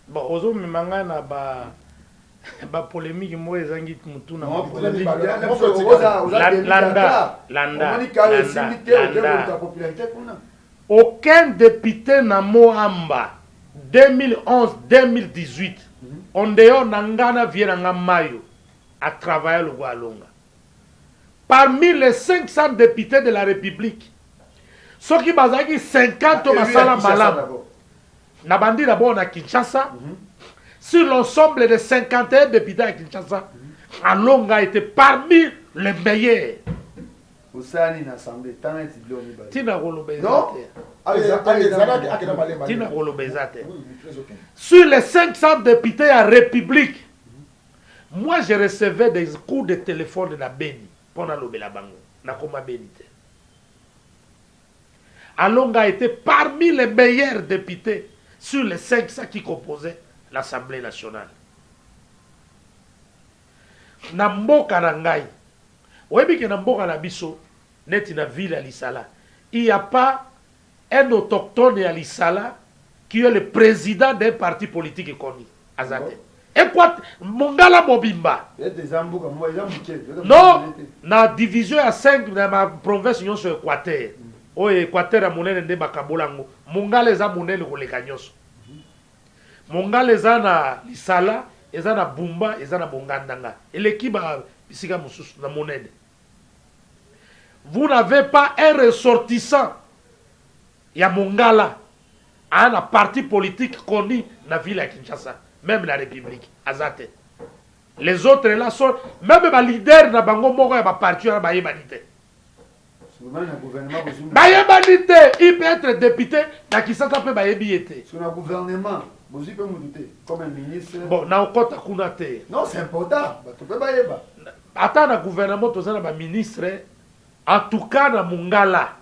Bon, ozomema ngai na ba bapolémique moko ezangi mutu na Non, makolo. polémique. Moko Oza- oza demi Landa, Dakar. landa, Omoni kala landa, esimbi te, oke landa. koluka popularité kuna. Aucun député na Moamba 2011-2018 ondeyo na nga na vie na nga mayo a travaillé le Alonga. Parmi les 500 députés de la République, soki bazalaki 50 oyo Élu ya basala Kinshasa malamu d'abord. na bandi d'abord na Kinshasa, sur l'ensemble des 51 députés à Kinshasa, Alonga était parmi les meilleurs. Osali na assemblée tanga neti biloko mibale. Tina koloba eza Non. te. Ezalaki akenda malemba. Tina koloba eza te. Oui, oui, très ok. Sur les 500 députés à République, moi je recevais des coups de téléphone na Beni pour nalobela bango. Nakoma Beni te. Alonga était parmi les meilleurs députés sur les 500 qui composaient l'Assemblée nationale. Na mboka na ngai, oyebi ke na mboka na biso, neti na ville ya Lisala, il n'y a pas un autochtone ya Lisala qui est le président d'un parti politique connu. Aza te. Ekwa Mongala mobimba. Ete eza mboka moko eza moke. Non, na division ya 5 na ma province nyonso Équateur. Oyo Équateur ya monene nde bakabola yango. Mongala eza monene koleka nyonso. Mongala eza na Lisala, eza na Bumba, eza na Bongandanga. Eleki ba bisika mosusu na monene. Vous n'avez pas un ressortissant ya Mongala Aa na parti politique connu na ville ya Kinshasa, meme na Republique aza te. Les autres là sont meme ba leader na bango moko ya ba parti wana bayebani te. Bayebani te, il peut être député na Kinshasa mpe bayebi ye te. Sur na gouvernement bozwi mpe mutu te comme un ministre. Bon, na okota kuna te. Non, c'est important, bato mpe bayeba. Ata na gouvernement toza na ba ministre, en tout cas na Mongala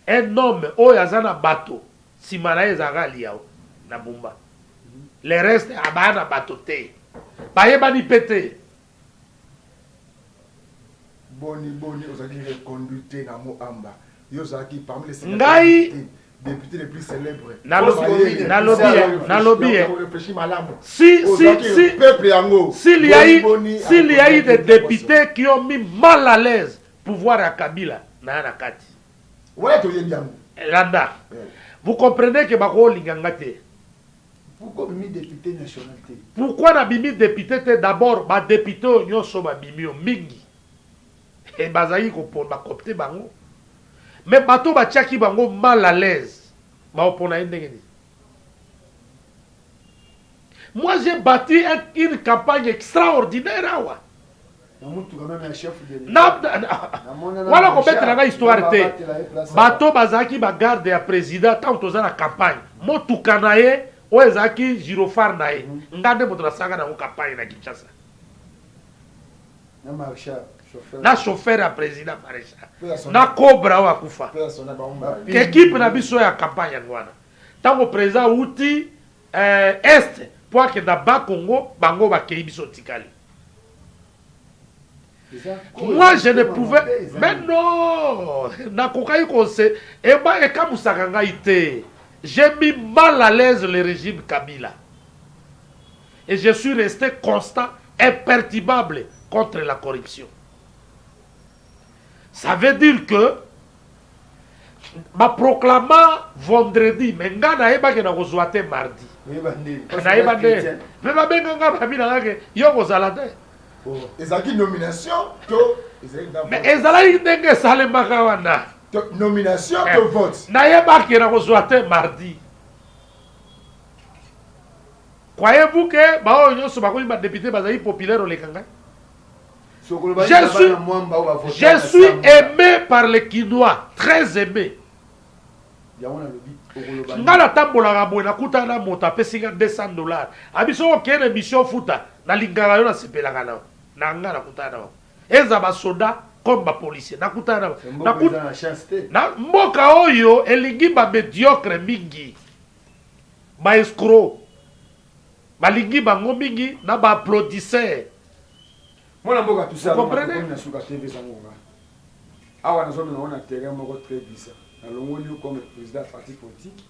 un homme oyo aza na bato sima na ye ezalaka Liao na Bumba. Le reste abaya na bato te, bayebani mpe te. Boni boni ozalaki reconduit te na Moamba, yo ozalaki parmi les Ngai député les plus célèbres. Nalobi nalobi nalobi réfléchir malamu. Si si si peuple yango. S'il y a eu s'il y a eu des députés qui ont mis mal à l'aise pouvoir ya Kabila na na kati. Wana toyebi yango. Landa. Vous comprenez que bakolinga nga te. Pourquoi obimi député national te? Pourquoi nabimi député te? D'abord ba député oyo nyonso babimi yo mingi. E bazalaki kopona bakopte bango. Mais bato batiaki bango mal à l'aise. Baopona ye ndenge nini? Moi j'ai bâti une campagne extraordinaire awa. Wana kobetela nga histoire te. Bato bazalaki bagarde ya président ntango toza na campagne, motuka na ye oyo ezalaki gyrophare na ye, nga nde moto nasalaka nango campagne na Kinshasa na chauffeur ya président maréchal na cobra oyo akufa. Ekipe na biso ya campagne yango wana, ntango président awuti est po akenda ba Congo, bango bakei, biso tikali. Moi je ne pouvais, mais non, nakokaki kose eba ekamusaka ngai te. J'ai mis mal à l'aise le régime Kabila et je suis resté constant, imperturbable contre la corruption. Ça veut dire que baproclama vendredi, mais nga nayebaki na kozwa te mardi. Nayeba nde mpe babenga nga, babi na nga ke yo kozala te. Ezalaki nomination to mais ezalaki ndenge esalemaka wana. Nomination to vote? Nayebaki na kozwa te mardi. Croyez-vous que baoyo nyonso bakomi badepute bazali populaire oleka ngai? Je suis aimé par les Kinois, très aimé. Nga natambolaka boye, nakutana na moto apesi nga 200 $, abi soki okende na émission futa, nalingaka yo, nasepelaka na yo. Na nga nakutana na bango, eza basoda comme bapolicier, nakutana na mboka oyo elingi bamédiocre mingi, baescroc balingi bango mingi na baapplaudisseur. Mwana mboka, tusakomi na suka TV zangonga awa, nazomema ngo na terrain moko très glissant. Nalongoli yo comme président ya parti politique.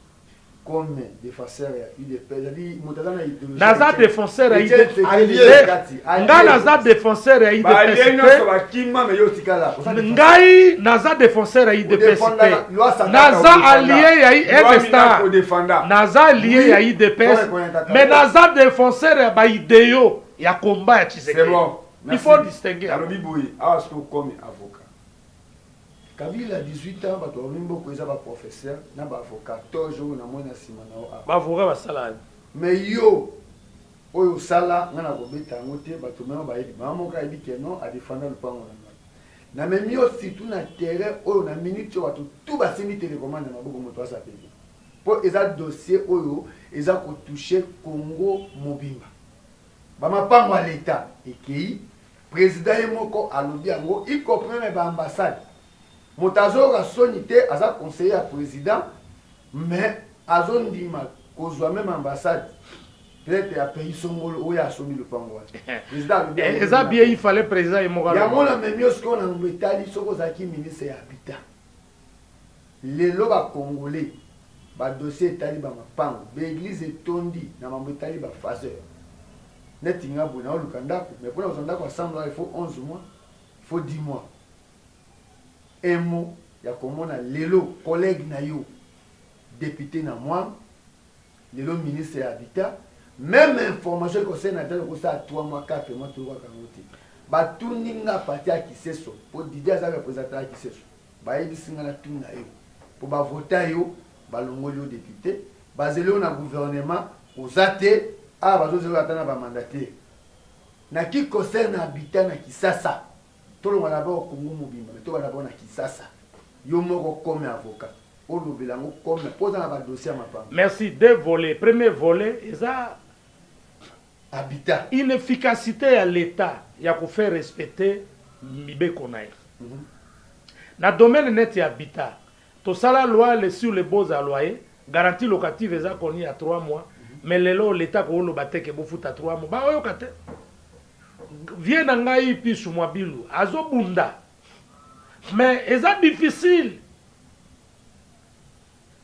Comme défenseur ya UDPS, ezali moto aza na idéologie. Naza défenseur ya UDPS, nga naza défenseur ya UDPS nyonso bakima, mais yo otikala. Ngai naza défenseur ya UDPS te, naza allié ya MStar, naza allié ya UDPS, mais naza défenseur ya baidéaux ya combat ya Tshisekedi. Il faut distinguer. Alobi boye awa, soki okomi avocat. Kabila 18 ans, bato balobi mboka eza baprofesseur na baavocat. Toujours namoni na nsima na yo awa. Baavocat basala. Mais yo oyo osala, ngai na kobeta yango te. Bato mema bayebi, mama moko ayebi ke non, adefanda lupango na ngai. Namemi yo surtout na terrain oyo na minute oyo bato tu basimbi télécommande na maboko, moto aza pene, mpo eza dossier oyo eza kotouche Congo mobimba. Bamapango ya leta ekei, président ye moko alobi yango, y compris même baambassade. Moto azoyoka soni te, aza conseiller ya président, mais azondima kozwa même ambassade peut-être ya pays songolo oyo asombi lopango wana. Président alobi yango. Eza bien, il fallait président ye moko. Yango namemi yo sikoyo na ngongo etali soki ozalaki ministre ya habitat. Lelo bacongolais, badossier etali bamapango, baeglise etondi na mambo etali baphaseur. Neti nga boye, naoluka ndako, mais mpona kozwa ndako ya 100 $, il faut 11 mois, il faut 10 mois. Un mot ya komona lelo collègue na yo député na mwa lelo ministre ya habitat, même information ekosala na tala okosala 3 mois, 4 mois, toyokaka yango te. Batuni nga parti ya Kiseso, mpo Didier aza représentant ya Kiseso, bayebisi nga natuna yo mpo bavota yo. Balongoli yo député, bazeli yo na gouvernement, oza te, awa bazozela ata na bamandataire. Na qui concerne habitat na Kisasa, tolongwa na bao Congo mobimba, mais tobanda bao na Kisasa. Yo moko comme avocat, olobela yango comme mpo oza na badossier ya mapango. Merci. Deux volets. Premier volet eza habitat. Inefficacité ya l'État ya kofaire respecter mibeko na ye na domaine net ya habitat. Tosala loi le sur les baux à loyer, garantie locative eza koni ya 3 mois, mais lelo l'État kooloba te ke bofuta 3 mois, baoyoka te. Vie na ngai Pisu Mwabilu azobunda, mais eza difficile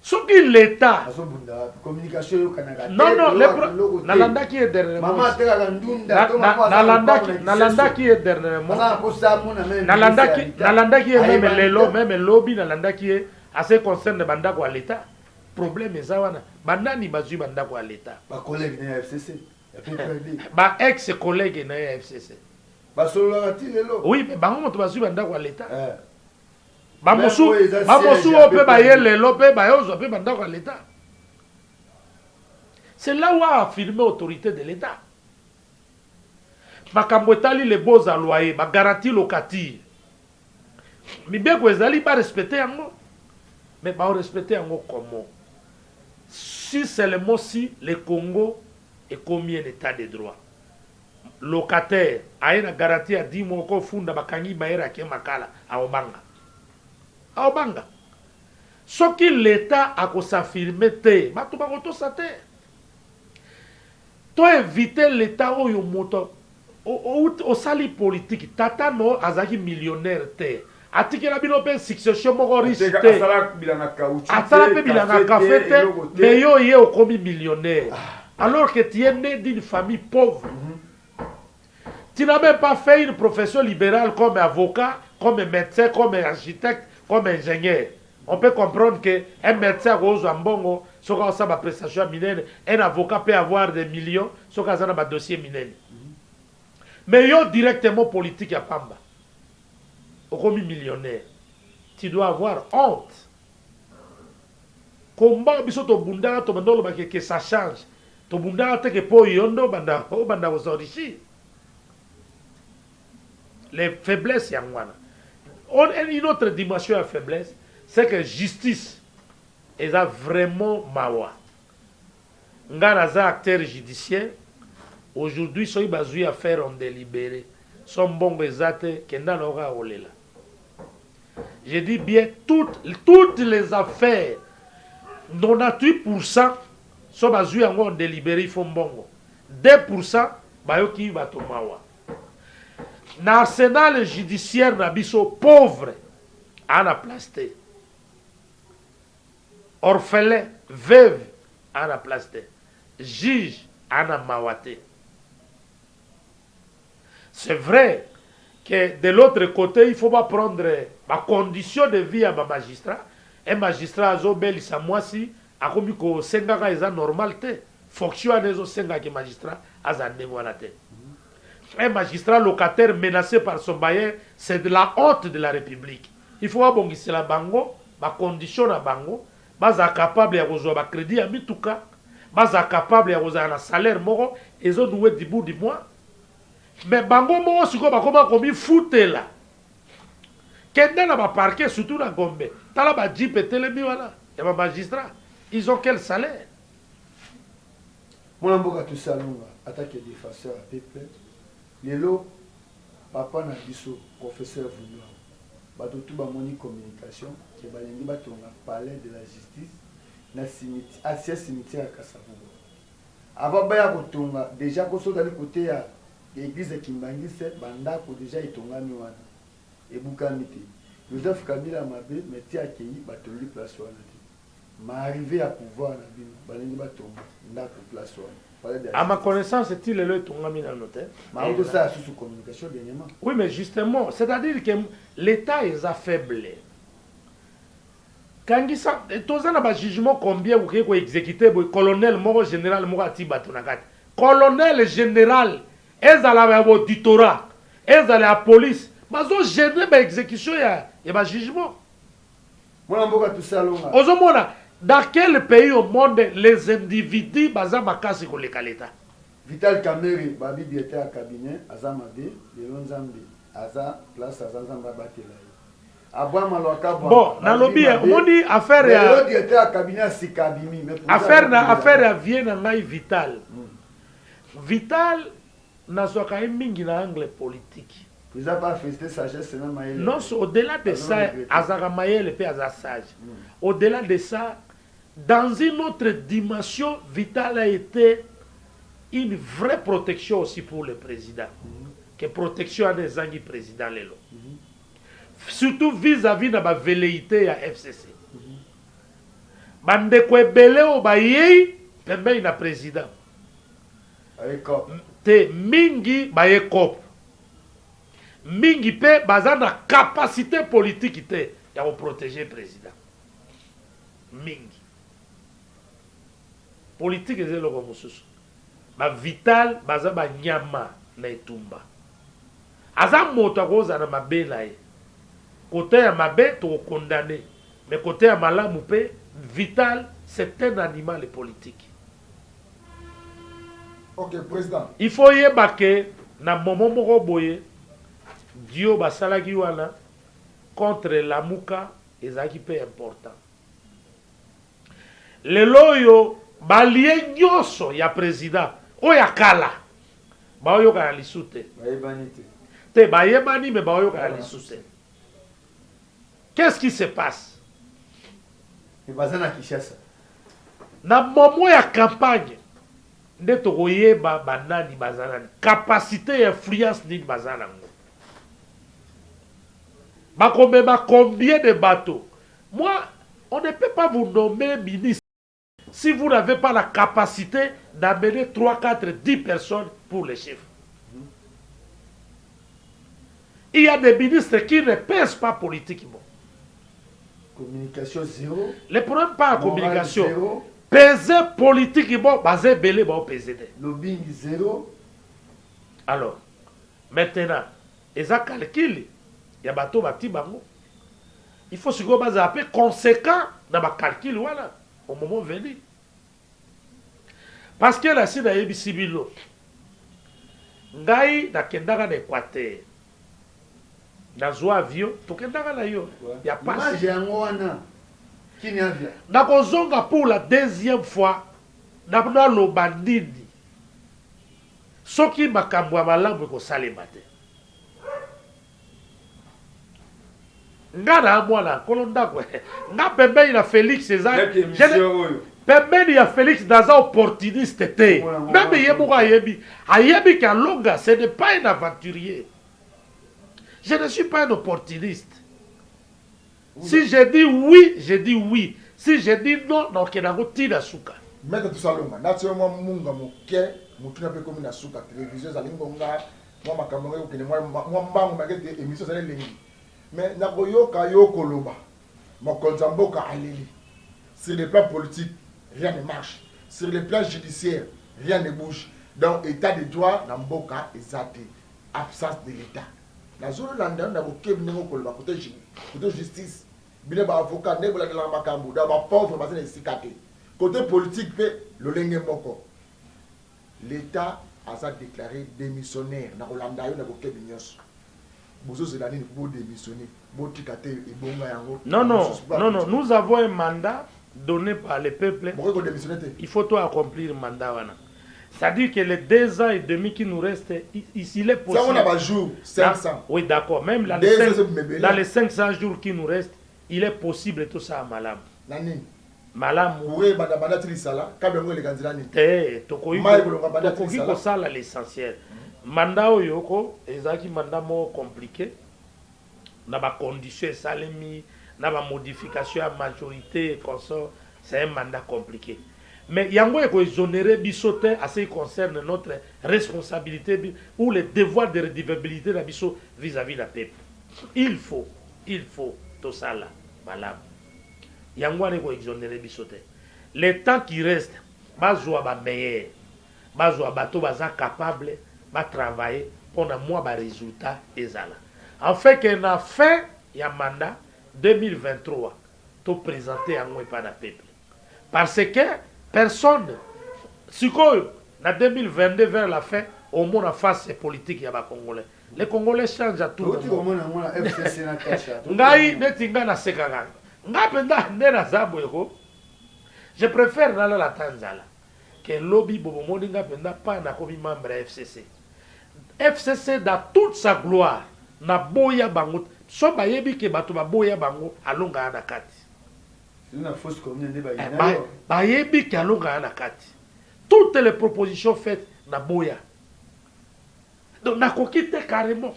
soki l'État Azobunda wapi? Communication eyokanaka te. Non, non, toyokaka eloko te. Nalandaki ye dernièrement. Mama atekaka ndunda Na- to na- mama aza na nalandaki lopango na nalandaki Kiseso. ye dernièrement. Aza na posa amona même Nalandaki ministre ya habitat. Nalandaki ye même Ayebani lelo te. même lobi nalandaki ye ase concerne bandako ya l'État. Problème eza wana, banani bazwi bandako ya l'État? Bacollègue na ya FCC, ya PPRD. Ba ex collègue na ye ya FCC. Basololaka ti lelo. Oui, mais bango moto bazwi bandako ya l'État. Même oyo eza Bamosu siège oyo ya mpe baye PPRD. lelo mpe bayozwa mpe bandako ya l'État. C'est là où a affirmé autorité de l'État. Makambo etali les baux à loyer, bagarantie locative, mibeko ezali, barespecte yango. Mais baorespecte yango comment, si seulement si le Congo ekomi un état de droit? Locataire aye na garantie ya 10 mois, okofunda, bakangi bayere, ake Makala, aobanga, aobanga. Soki l'État akos'affirme te, bato bakotosa te. To éviter l'État oyo moto osali politike, tata no azalaki millionnaire te, atikela bino mpe succession moko riche te. Asala bilanga caoutchouc. Asala mpe bilanga café te, mais yo ye okomi millionnaire alors que tu es né d'une famille pauvre. Tu n'as même pas fait une profession libérale comme avocat, comme médecin, comme architecte, comme ingénieur. On peut comprendre que un médecin akozwa mbongo soki asala baprestation ya minene, un avocat peut avoir des millions soki aza na badossier minene. Mais yo directement politique ya pamba, okomi millionnaire. Tu dois avoir honte. Komba biso tobundaka, tobanda olobaka ke ça change. Tobundaka te ke mpo yo nde obanda obanda kos'enrichir. Les faiblesses yango wana. Une autre dimension ya faiblesse, c'est que justice eza vraiment mawa. Nga naza acteur judiciaire. Aujourd'hui soki bazwi affaire en délibéré, so mbongo eza te, kenda na oka kolela. Je dis bien toutes les affaires, 98 %, so bazwi yango en délibéré, il faut mbongo. 2 % bayoki bato mawa. Na arsenal judiciaire na biso, pauvre aa na place te, orphelin, veuve aa na place te, juge aa na mawa te. C'est vrai que de l'autre côté, il faut pas prendre bacondition de vie ya bamagistrat. Un magistrat azobelisa mwasi, akomi kosengaka, eza normal te. Fonction wana ezosengaki magistrat aza ndenge wana te. Un magistrat locataire menacé par son bailleur, c'est de la honte de la République. Il faut babongisela bango bacondition na bango, baza capable ya kozwa bacrédit ya mituka, baza capable ya kozala na salaire moko ezonouer du bout du mois. Mais bango moko sikoyo bakoma komifutela. Kende na baparquet, surtout na Gombe, tala bajeep etelemi wana ya bamagistrat. Ils ont quel salaire? Mwana mboka Toussaint atake défenseur ya peuple, lelo papa na biso professeur Vunduawe, bato tu bamoni communication ke balingi batonga palais de la justice na ancien cimetière ya Kasavubu. Avant baya kotonga, déjà koso ozali kote ya église ya Kimbangiste, bandako déjà etongami wana, ebukami te. Joseph Kabila mabe, mais ti akei, batongi place wana te. Ma arrivé ya pouvoir na bino, balingi batonga ndako place wana, palais de la À ma justice. connaissance, ti lelo etongami nano te. Ma otosala susu communication dernièrement. Oui, mais justement, c'est-à-dire que l'État eza faible. Kangisa, toza na bajugement combien okoki koexécute boye, colonel moko, général moko ati bato na kati, colonel, général, ezala ya auditorat, ezala ya police, bazogêner baexécution ya bajugement. Mwana mboka Toussaint Alonga. Ozomona Dans quel pays au monde les individus baza makasi koleka l'Etat? Vital Kamerhe babi directeur ya cabinet aza mabe lelo nzambe aza place aza nzambe abatela ye Abraham Lwakabwa Bon, nalobi balobi mabe omoni affaire mais lelo ya directeur ya cabinet ya sika abimi mais président affaire na aza affaire ya vieux na ngai Vital. Vital nazwaka ye mingi na angle politique. Président pas féliciter sagesse na mayele. Non, au-delà de Azo ça, regretter. azaka mayele pe aza sage. Au-delà de ça, dans une autre dimension, Vital a été une vraie protection aussi pour le président. Que protection ya ezangi président lelo. Surtout vis-à-vis na ba velléité ya FCC. Bandeko ebele oyo bayei pembeni na président. Aye cop. Te mingi baye cop. Mingi pe baza na capacité politique te ya ko protéger président. Mingi. Politique eza eloko mosusu. Ba Vital baza ba nyama na etumba. Aza moto akozala na mabe na ye. Kote ya mabe toko condamner, mais kote ya malamu pe Vital c'est un animal politique. Ok president. Il faut oyeba que na moment moko boye duo basalaki wana contre Lamuka ezalaki pe important. Lelo oyo ba allies nionso ya president oyo ya kala baoyokana lisusu te. Bayebani te. Te bayebani mais baoyokana lisusu te. Qu'est-ce qui se passe? Mais baza na Kinshasa. Na moment ya campagne nde tokoyeba ba nani baza nani, capacite ya influence nini baza nango. Bakomema combien de bateaux? Moi, on ne peut pas vous nommer ministre si vous n'avez pas la capacité d'amener 3, 4, 10 personnes pour les chefs. Il y a des ministres qui ne pèsent pas politiquement. Communication zéro. Le problème pas la Morale communication. zéro. Peser politiquement, basé belé, bon peser. Lobbying zéro. Alors, maintenant, eza calcul ya bato bati bango. Il faut sikoyo bazala pe conséquent na ba calcul wana au moment venu. Parce que nasi nayebisi bino, ngai nakendaka na Equateur, nazwa avion, tokendaka na yo ya pasi. Image yango wana Kini avia. Nakozonga pour la deuxième fois, naloba nini soki makambo ya malamu ekosalema te? Nga na mwana nkolo ndako, nga pembeni na Felix eza pembeni ya Felix naza opportuniste te. Meme ye moko ayebi, ayebi ke alonga, ce n'est pas un aventurier. Je ne suis pas un opportuniste. Si je dis oui, je dis oui. Si je dis non, nakokende yango ti na suka. Maître Toussaint Longa, nati yo mwa munga moke, motuna mpe ekomi na suka, television ezali ngonga, mwa makambo yango ekokende mwa mbangu make ete emission ezali elengi. Mais nakoyoka yo koloba, mokonzi ya mboka aleli. Sur le plan politique, rien ne marche. Sur le plan judiciaire, rien ne bouge. Donc état de droit na mboka eza te. Absence de l'État. Nazolanda yo na bokebi ndenge okoloba kote kote justice. Bino ba avocat ndenge bolandelaka makambo, donc ba pauvre baza na esika te. Côté politique pe lolenge moko. L'État aza déclaré démissionnaire na kolanda yo na bokebi nyonso. Bozozela nini po bo démissionner? Botika te ebonga yango. Non, non, non, non, nous avons un mandat donné par le peuple. Bokoki ko démissionner te. Il faut toi accomplir mandat wana. C'est-à-dire que les 2 ans et demi qui nous restent, il est possible. Ça, on a pas jour, 500. Oui, d'accord. Même dans Deux les ans, c'est mebele. dans les 500 jours qui nous restent, il est possible tout ça à Malamu. Nani? Malamu. Oui, banda banda tili sala, kabe ngo eleka nzela nini? Te, Mai kolonga banda tili tokoki sala. kosala l'essentiel. Mandat oyo ko ezalaki mandat moko compliqué na ba conditions esalemi, na ba modification ya majorité et consort, c'est un mandat compliqué. Mais yango eko exonérer biso te à ce qui concerne notre responsabilité ou le devoir de redevabilité na biso vis-à-vis na peuple. Il faut tosala malamu. Yango wana eko exonérer biso te. Le temps qui reste, bazwa ba meilleur, bazwa bato baza capable ba travailler pour na moi ba résultat ezala. En fait que na fin ya mandat 2023 to présenter yango epa na peuple. Parce que personne sikoyo na 2022 vers la fin omona face politique ya ba congolais. Les congolais changent à tout Touti moment. komona yango na FCC na Kasha. Ngai neti ngai nasekaka ngai mpenza nde naza boye ko je préfère nalala ata nzala ke lobi bobomoni ngai mpenza pa nakomi membre ya FCC. FCC dans toute sa gloire naboya bango so bayebi ke bato baboya bango alongaka na kati. Na fosse commune nde bayina Eh, ba, yo. bayebi ke alongaka na kati. Toutes les propositions faites naboya. Donc nakoki te carrément.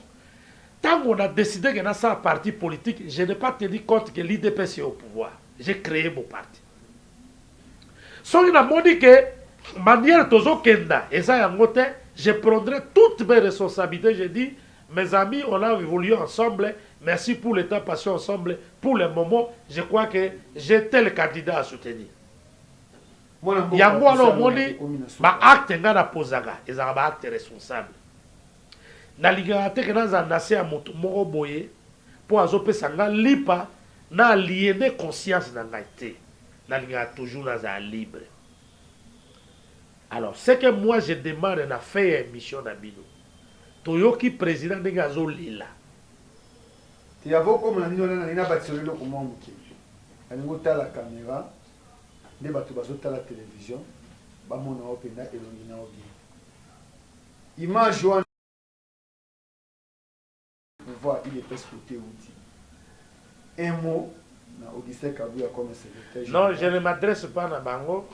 Tant qu'on a décidé que nasala parti politique, je n'ai pas tenu compte que l'UDPS est au pouvoir. J'ai créé mon parti. Soki namoni ke manière tozokenda eza yango te, je prendrai toutes mes responsabilités. Je dis, mes amis, on a évolué ensemble. Merci pour le temps passé ensemble. Pour le moment, je crois que j'ai tel candidat à soutenir. Mwana mboka Yango wana tosala omoni tokomi na suka. ba acte ngai napozaka ezalaka ba acte responsable. Nalingaka te ke nazala na se ya moto moko boye mpo azopesa ngai lipa na aliene conscience na ngai te. Nalingaka toujours nazala libre. Alors ce que moi je demande na fin ya émission na bino, toyoki président ndenge azolela. Te avo okoma na nini wana nalingi nabakisa yo eloko mwa moke. Nalingi otala camera nde bato bazotala television bamona yo mpenza elongi na yo bien. Image wana pouvoir UDPS côté outi. Un mot na Augustin Kabuya comme secrétaire Non, général. je ne m'adresse pas na bango.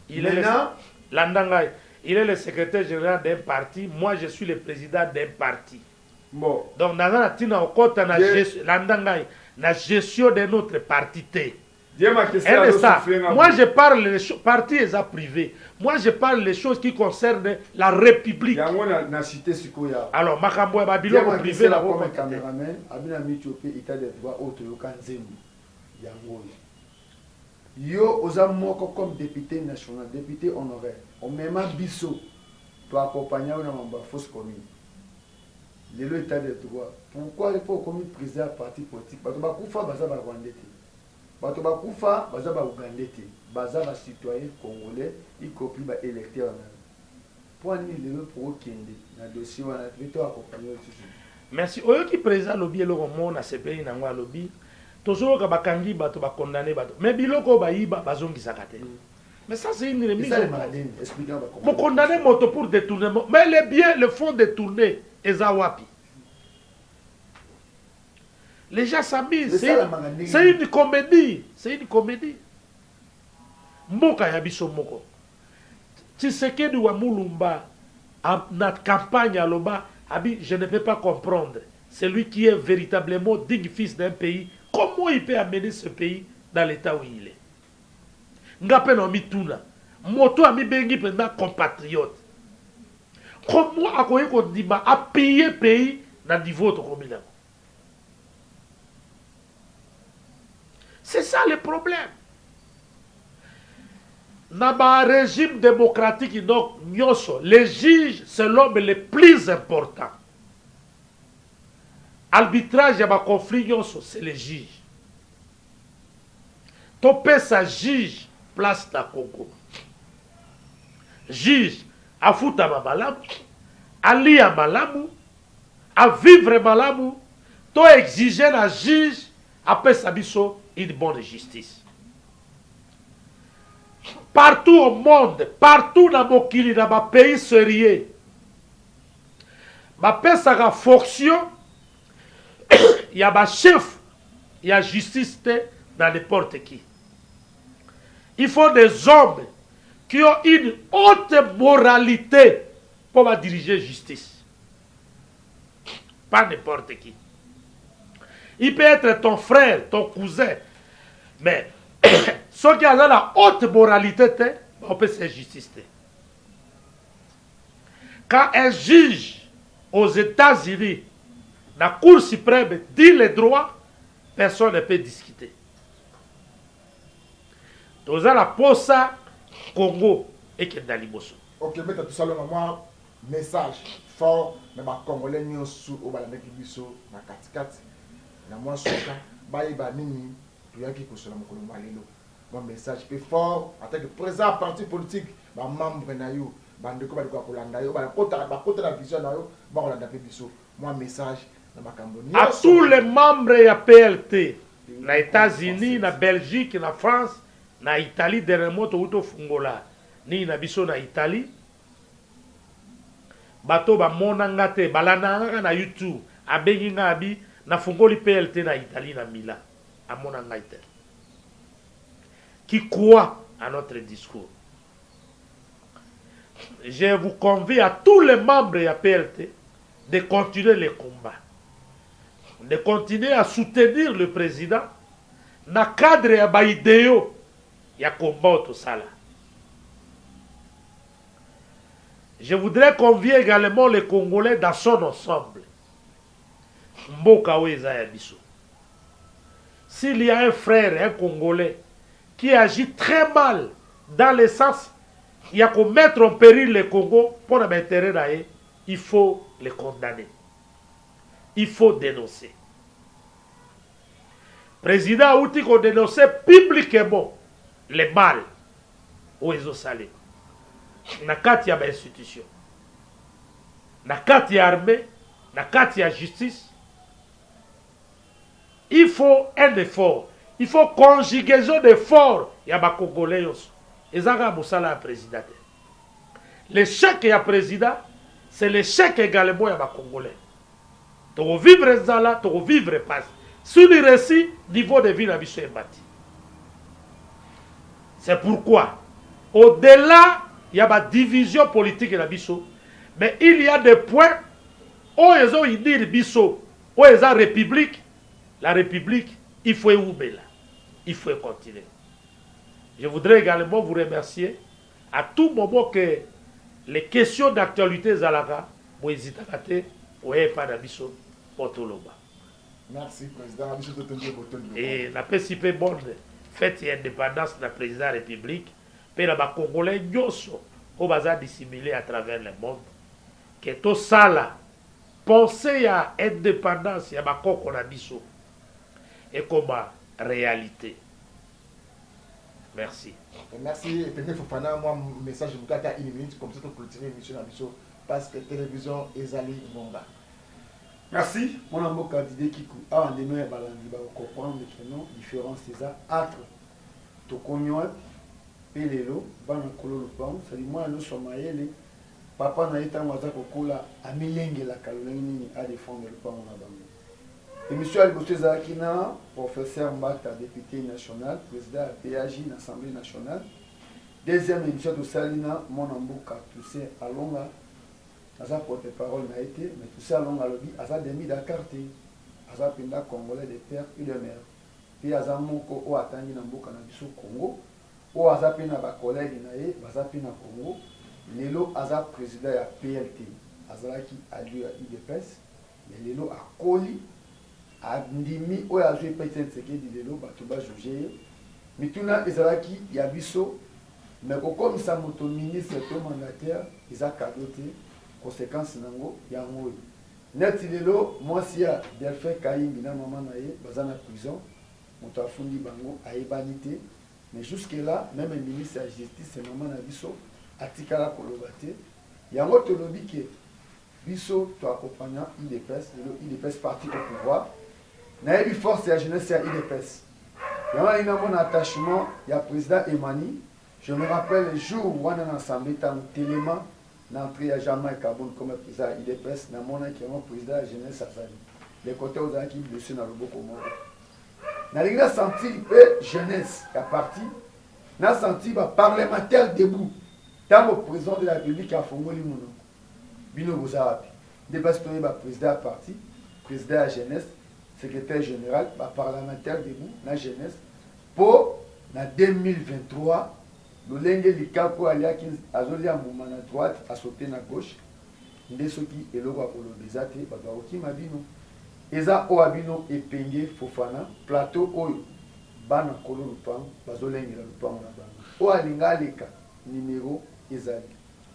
Il est le, Maintenant, landa ngai, il est le secrétaire général d'un parti, moi je suis le président d'un parti. bon, Donc naza na ntina okota na Ye- gestion landa ngai na gestion de notre parti te. Die makese Un instant. azosouffle nga Moi boye. je parle les choses parti eza privé. Moi je parle les choses qui concernent la République. Yango na na cité sikoyo awa. Alors makambo ya babiloko Dieu privé Makisela na comme kokota te. cameraman abina micho pe état de droit oyo toyoka nzembo yango oyo. Yo oza moko comme député national, député honoraire. Omema biso to accompagner yo na mambo ya fosse commune. Lelo état de droit. Pourquoi il faut okomi président ya parti politique? Bato bakufa baza ba Rwandais te. Bato bakufa baza ba Ougandais te. Baza ba citoyens congolais, y compris ba électeurs na yo. Mpo nini lelo po okende na dossier wana te to accompagner yo lisusu? Merci. Oyoki président alobi eloko moko na sepeli nango alobi tozoyoka bakangi bato bakondane bato mais biloko oyo bayiba bazongisaka te. Mais ça c'est une remise. Esalemaka nini? Explique na ba Bokondane moto pour détournement mais les biens, le fonds détourné eza wapi? Les gens s'amusent. Mais ça, la magandine. C'est une comédie. C'est une comédie. Mboka ya biso moko. Tshisekedi wa Mulumba na campagne aloba abi je ne peux pas comprendre. Celui qui est véritablement digne fils d'un pays, comment il peut amener ce pays dans l'état où il est? Nga pe na mituna. Moto amibengi mpenza compatriote. Comment akoki kondima appuyer pays na niveau tokomi nango? C'est ça le problème. Na ba régime démocratique donc nyonso, les juges c'est l'homme le plus important. Arbitrage ya ba conflit nyonso c'est les juges. Topesa juge place na Congo. Juge afutama malamu, alia malamu, a vivre malamu, to exiger na juge apesa biso une bonne justice. Partout au monde, partout na mokili na ba pays sérieux, bapesaka fonction ya ba chef ya justice te na n'importe qui. Il faut des hommes qui ont une haute moralité pour diriger justice. Pas n'importe qui. Il peut être ton frère, ton cousin, mais ceux qui ont la haute moralité, on peut se justice. Quand un juge aux États-Unis, la Cour suprême dit les droits, personne ne peut discuter. Toza la posa Congo ekenda liboso. Ok, maître Toussaint moi message fort na ba congolais nyonso oyo balandaki biso na katikati na mwa suka bayeba nini toyaki kosola mokolo mwa lelo. Mwa message mpe fort en tant que président ya parti politique, bamembre na yo, bandeko balikoka kolanda yo, bakota bakota na vision na yo, bakolanda mpe biso. Mwa message na makambo À nyonso. Tous les membres ya PLT na États-Unis, na Belgique, na France, na Italie, dernièrement touti ofungola nini na biso na Italie. Bato bamona nga te, balandaka kaka na YouTube. Abengi nga, abi nafungoli PLT na Italie, na Milan. Amona ngai te, qui croit à notre discours. Je vous convie à tous les membres ya PLT de continuer le combat, de continuer à soutenir le président na cadre ya baidéaux ya combat oyo tosala. Je voudrais convier également les Congolais dans son ensemble. Mboka oyo eza ya biso. S'il y a un frère, un Congolais, qui agit très mal dans le sens ya komettre en péril le Congo mpo na baintérêt na ye, il faut le condamner. Il faut dénoncer. Président auti kodénoncer publiquement le mal oyo ezosalema na kati ya bainstitution, na kati ya armée, na kati ya justice. Il faut un effort, il faut conjugaison d'effort ya bacongolais nyonso. Eza kaka mosala ya président te. L'échec ya président, c'est l'échec également ya bacongolais. Tokovivre nzala, tokovivre pasi. Sur le récit, niveau de vie na biso ebati. C'est pourquoi, au-delà ya badivision politique na biso, mais il y a des points oyo ezounir biso, oyo eza république. La république, il faut ewumela, il faut continuer. Je voudrais également vous remercier à tout moment que les questions d'actualité ezalaka, bohésitaka te koya epai na biso mpo toloba. Merci président, biso totondi yo botondi. E napesi mpe bonne fête ya indépendance na président ya république mpe na bacongolais nyonso oyo baza dissimulé à travers le monde, ke tosala pensée ya indépendance ya bakoko na biso ekoma réalité. Merci. Et merci Epenge Fofana. Mwa message moke, ata une minute, comme ça toclôturer émission na biso, parce que télévision ezali ngonga. Merci. Mwana mboka Dide Kiku, awa ndeno ya balandi bakocomprendre ke non, différence eza entre tokomi wapi mpe lelo. Bana kolo lopango, sadi mwana nyonso ya mayele, papa na ye ntango aza kokola amilengelaka lolenge nini adéfendre lopango na bango. Émission ya liboso ezalaki na professeur Mbata, député national, président ya PAJ na Assemblée nationale. Deuxième émission tosali na mwana mboka Toussaint Alonga. Aza porte parole na ye te, mais Toussaint Alonga alobi aza demi Dakar te, aza mpenza congolais de père et de mère, mpe aza moko oyo atangi na mboka na biso Congo, oyo aza mpe na bacollègue na ye baza mpe na Congo. Lelo aza président ya PLT, azalaki adio ya UDPS, mais lelo akoli, andimi oyo azwi epai Etienne Tshisekedi. Lelo bato bajuge ye, mituna ezalaki ya biso, mais kokomisa moto ministre to mandataire eza cadeau te. Conséquence nango yango oyo neti lelo mwasi ya Delphin Kayimbi na mama na ye baza na prison, moto afundi bango ayebani te. Mais jusque là, même ministre ya justice, mama na biso, atikala koloba te. Yango tolobi ke biso toaccompagna UDPS. Lelo UDPS parti au pouvoir, nayebi force ya jeunesse ya UDPS. Yango nalingi namona attachement ya président Emani. Je me rappelle jour wana na assemblée, ntango telema na entrée ya Jean-Marc Kabund comme président ya UDPS, namonaki yango, président ya jeunesse azali le côté ozalaki blessé na loboko moko. Nalingi nasentir mpe jeunesse ya parti, nasentir baparlementaire debout ntango président de la république afongoli monoko. Bino boza wapi? Nde place toyeba président ya parti, président ya jeunesse, secrétaire général, baparlementaire debout na jeunesse, mpo na 2023 lolenge likaku aliaki, azolia mbuma na droite, asote na gauche. Nde soki eloko ya koloba eza te, bato bakokima bino. Eza oyo ya bino Epenge Fofana, plateau oyo bana kolo lupango bazolengela lupango na bango. Oyo alinga aleka, numero ezali.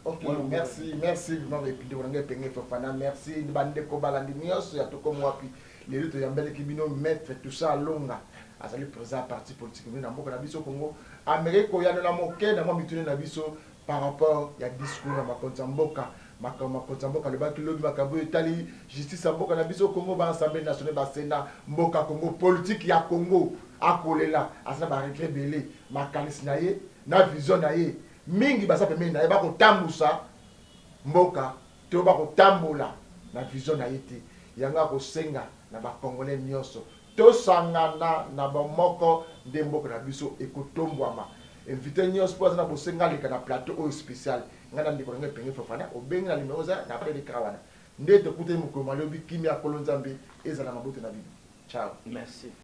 Ok, merci, merci vraiment ndeko na ngai Epenge Fofana. Merci bandeko balandi nyonso ya Tokomi Wapi. Lelo toyambelaki bino maître Toussaint Alonga, azali président ya parti politique monene na mboka na biso Congo. Ameki koyanola moke na mwa mituna na biso par rapport ya discours ya makonzi ya mboka, makambo makonzi ya mboka alobaki lobi, makambo oyo etali justice ya mboka na biso Congo, ba Assemblée nationale, ba Sénat, mboka Congo, politique ya Congo. Akolela, aza na ba regret ebele, makanisi na ye na vision na ye mingi baza pembeni na ye bakotambusa mboka to bakotambola na vision na ye te. Yango akosenga na ba Congolais nyonso tosangana na bomoko nde mboka na biso ekotombwama. Invité nyonso mpo aza na bosenga aleka na plateau oyo spécial, ngai na ndeko na ngai Epenge Fofana, obengi na numero eza na plein écran wana. Nde tokutani mokolo malobi. Kimia ya Nkolo Nzambe ezala maboto na bino. Ciao. Merci.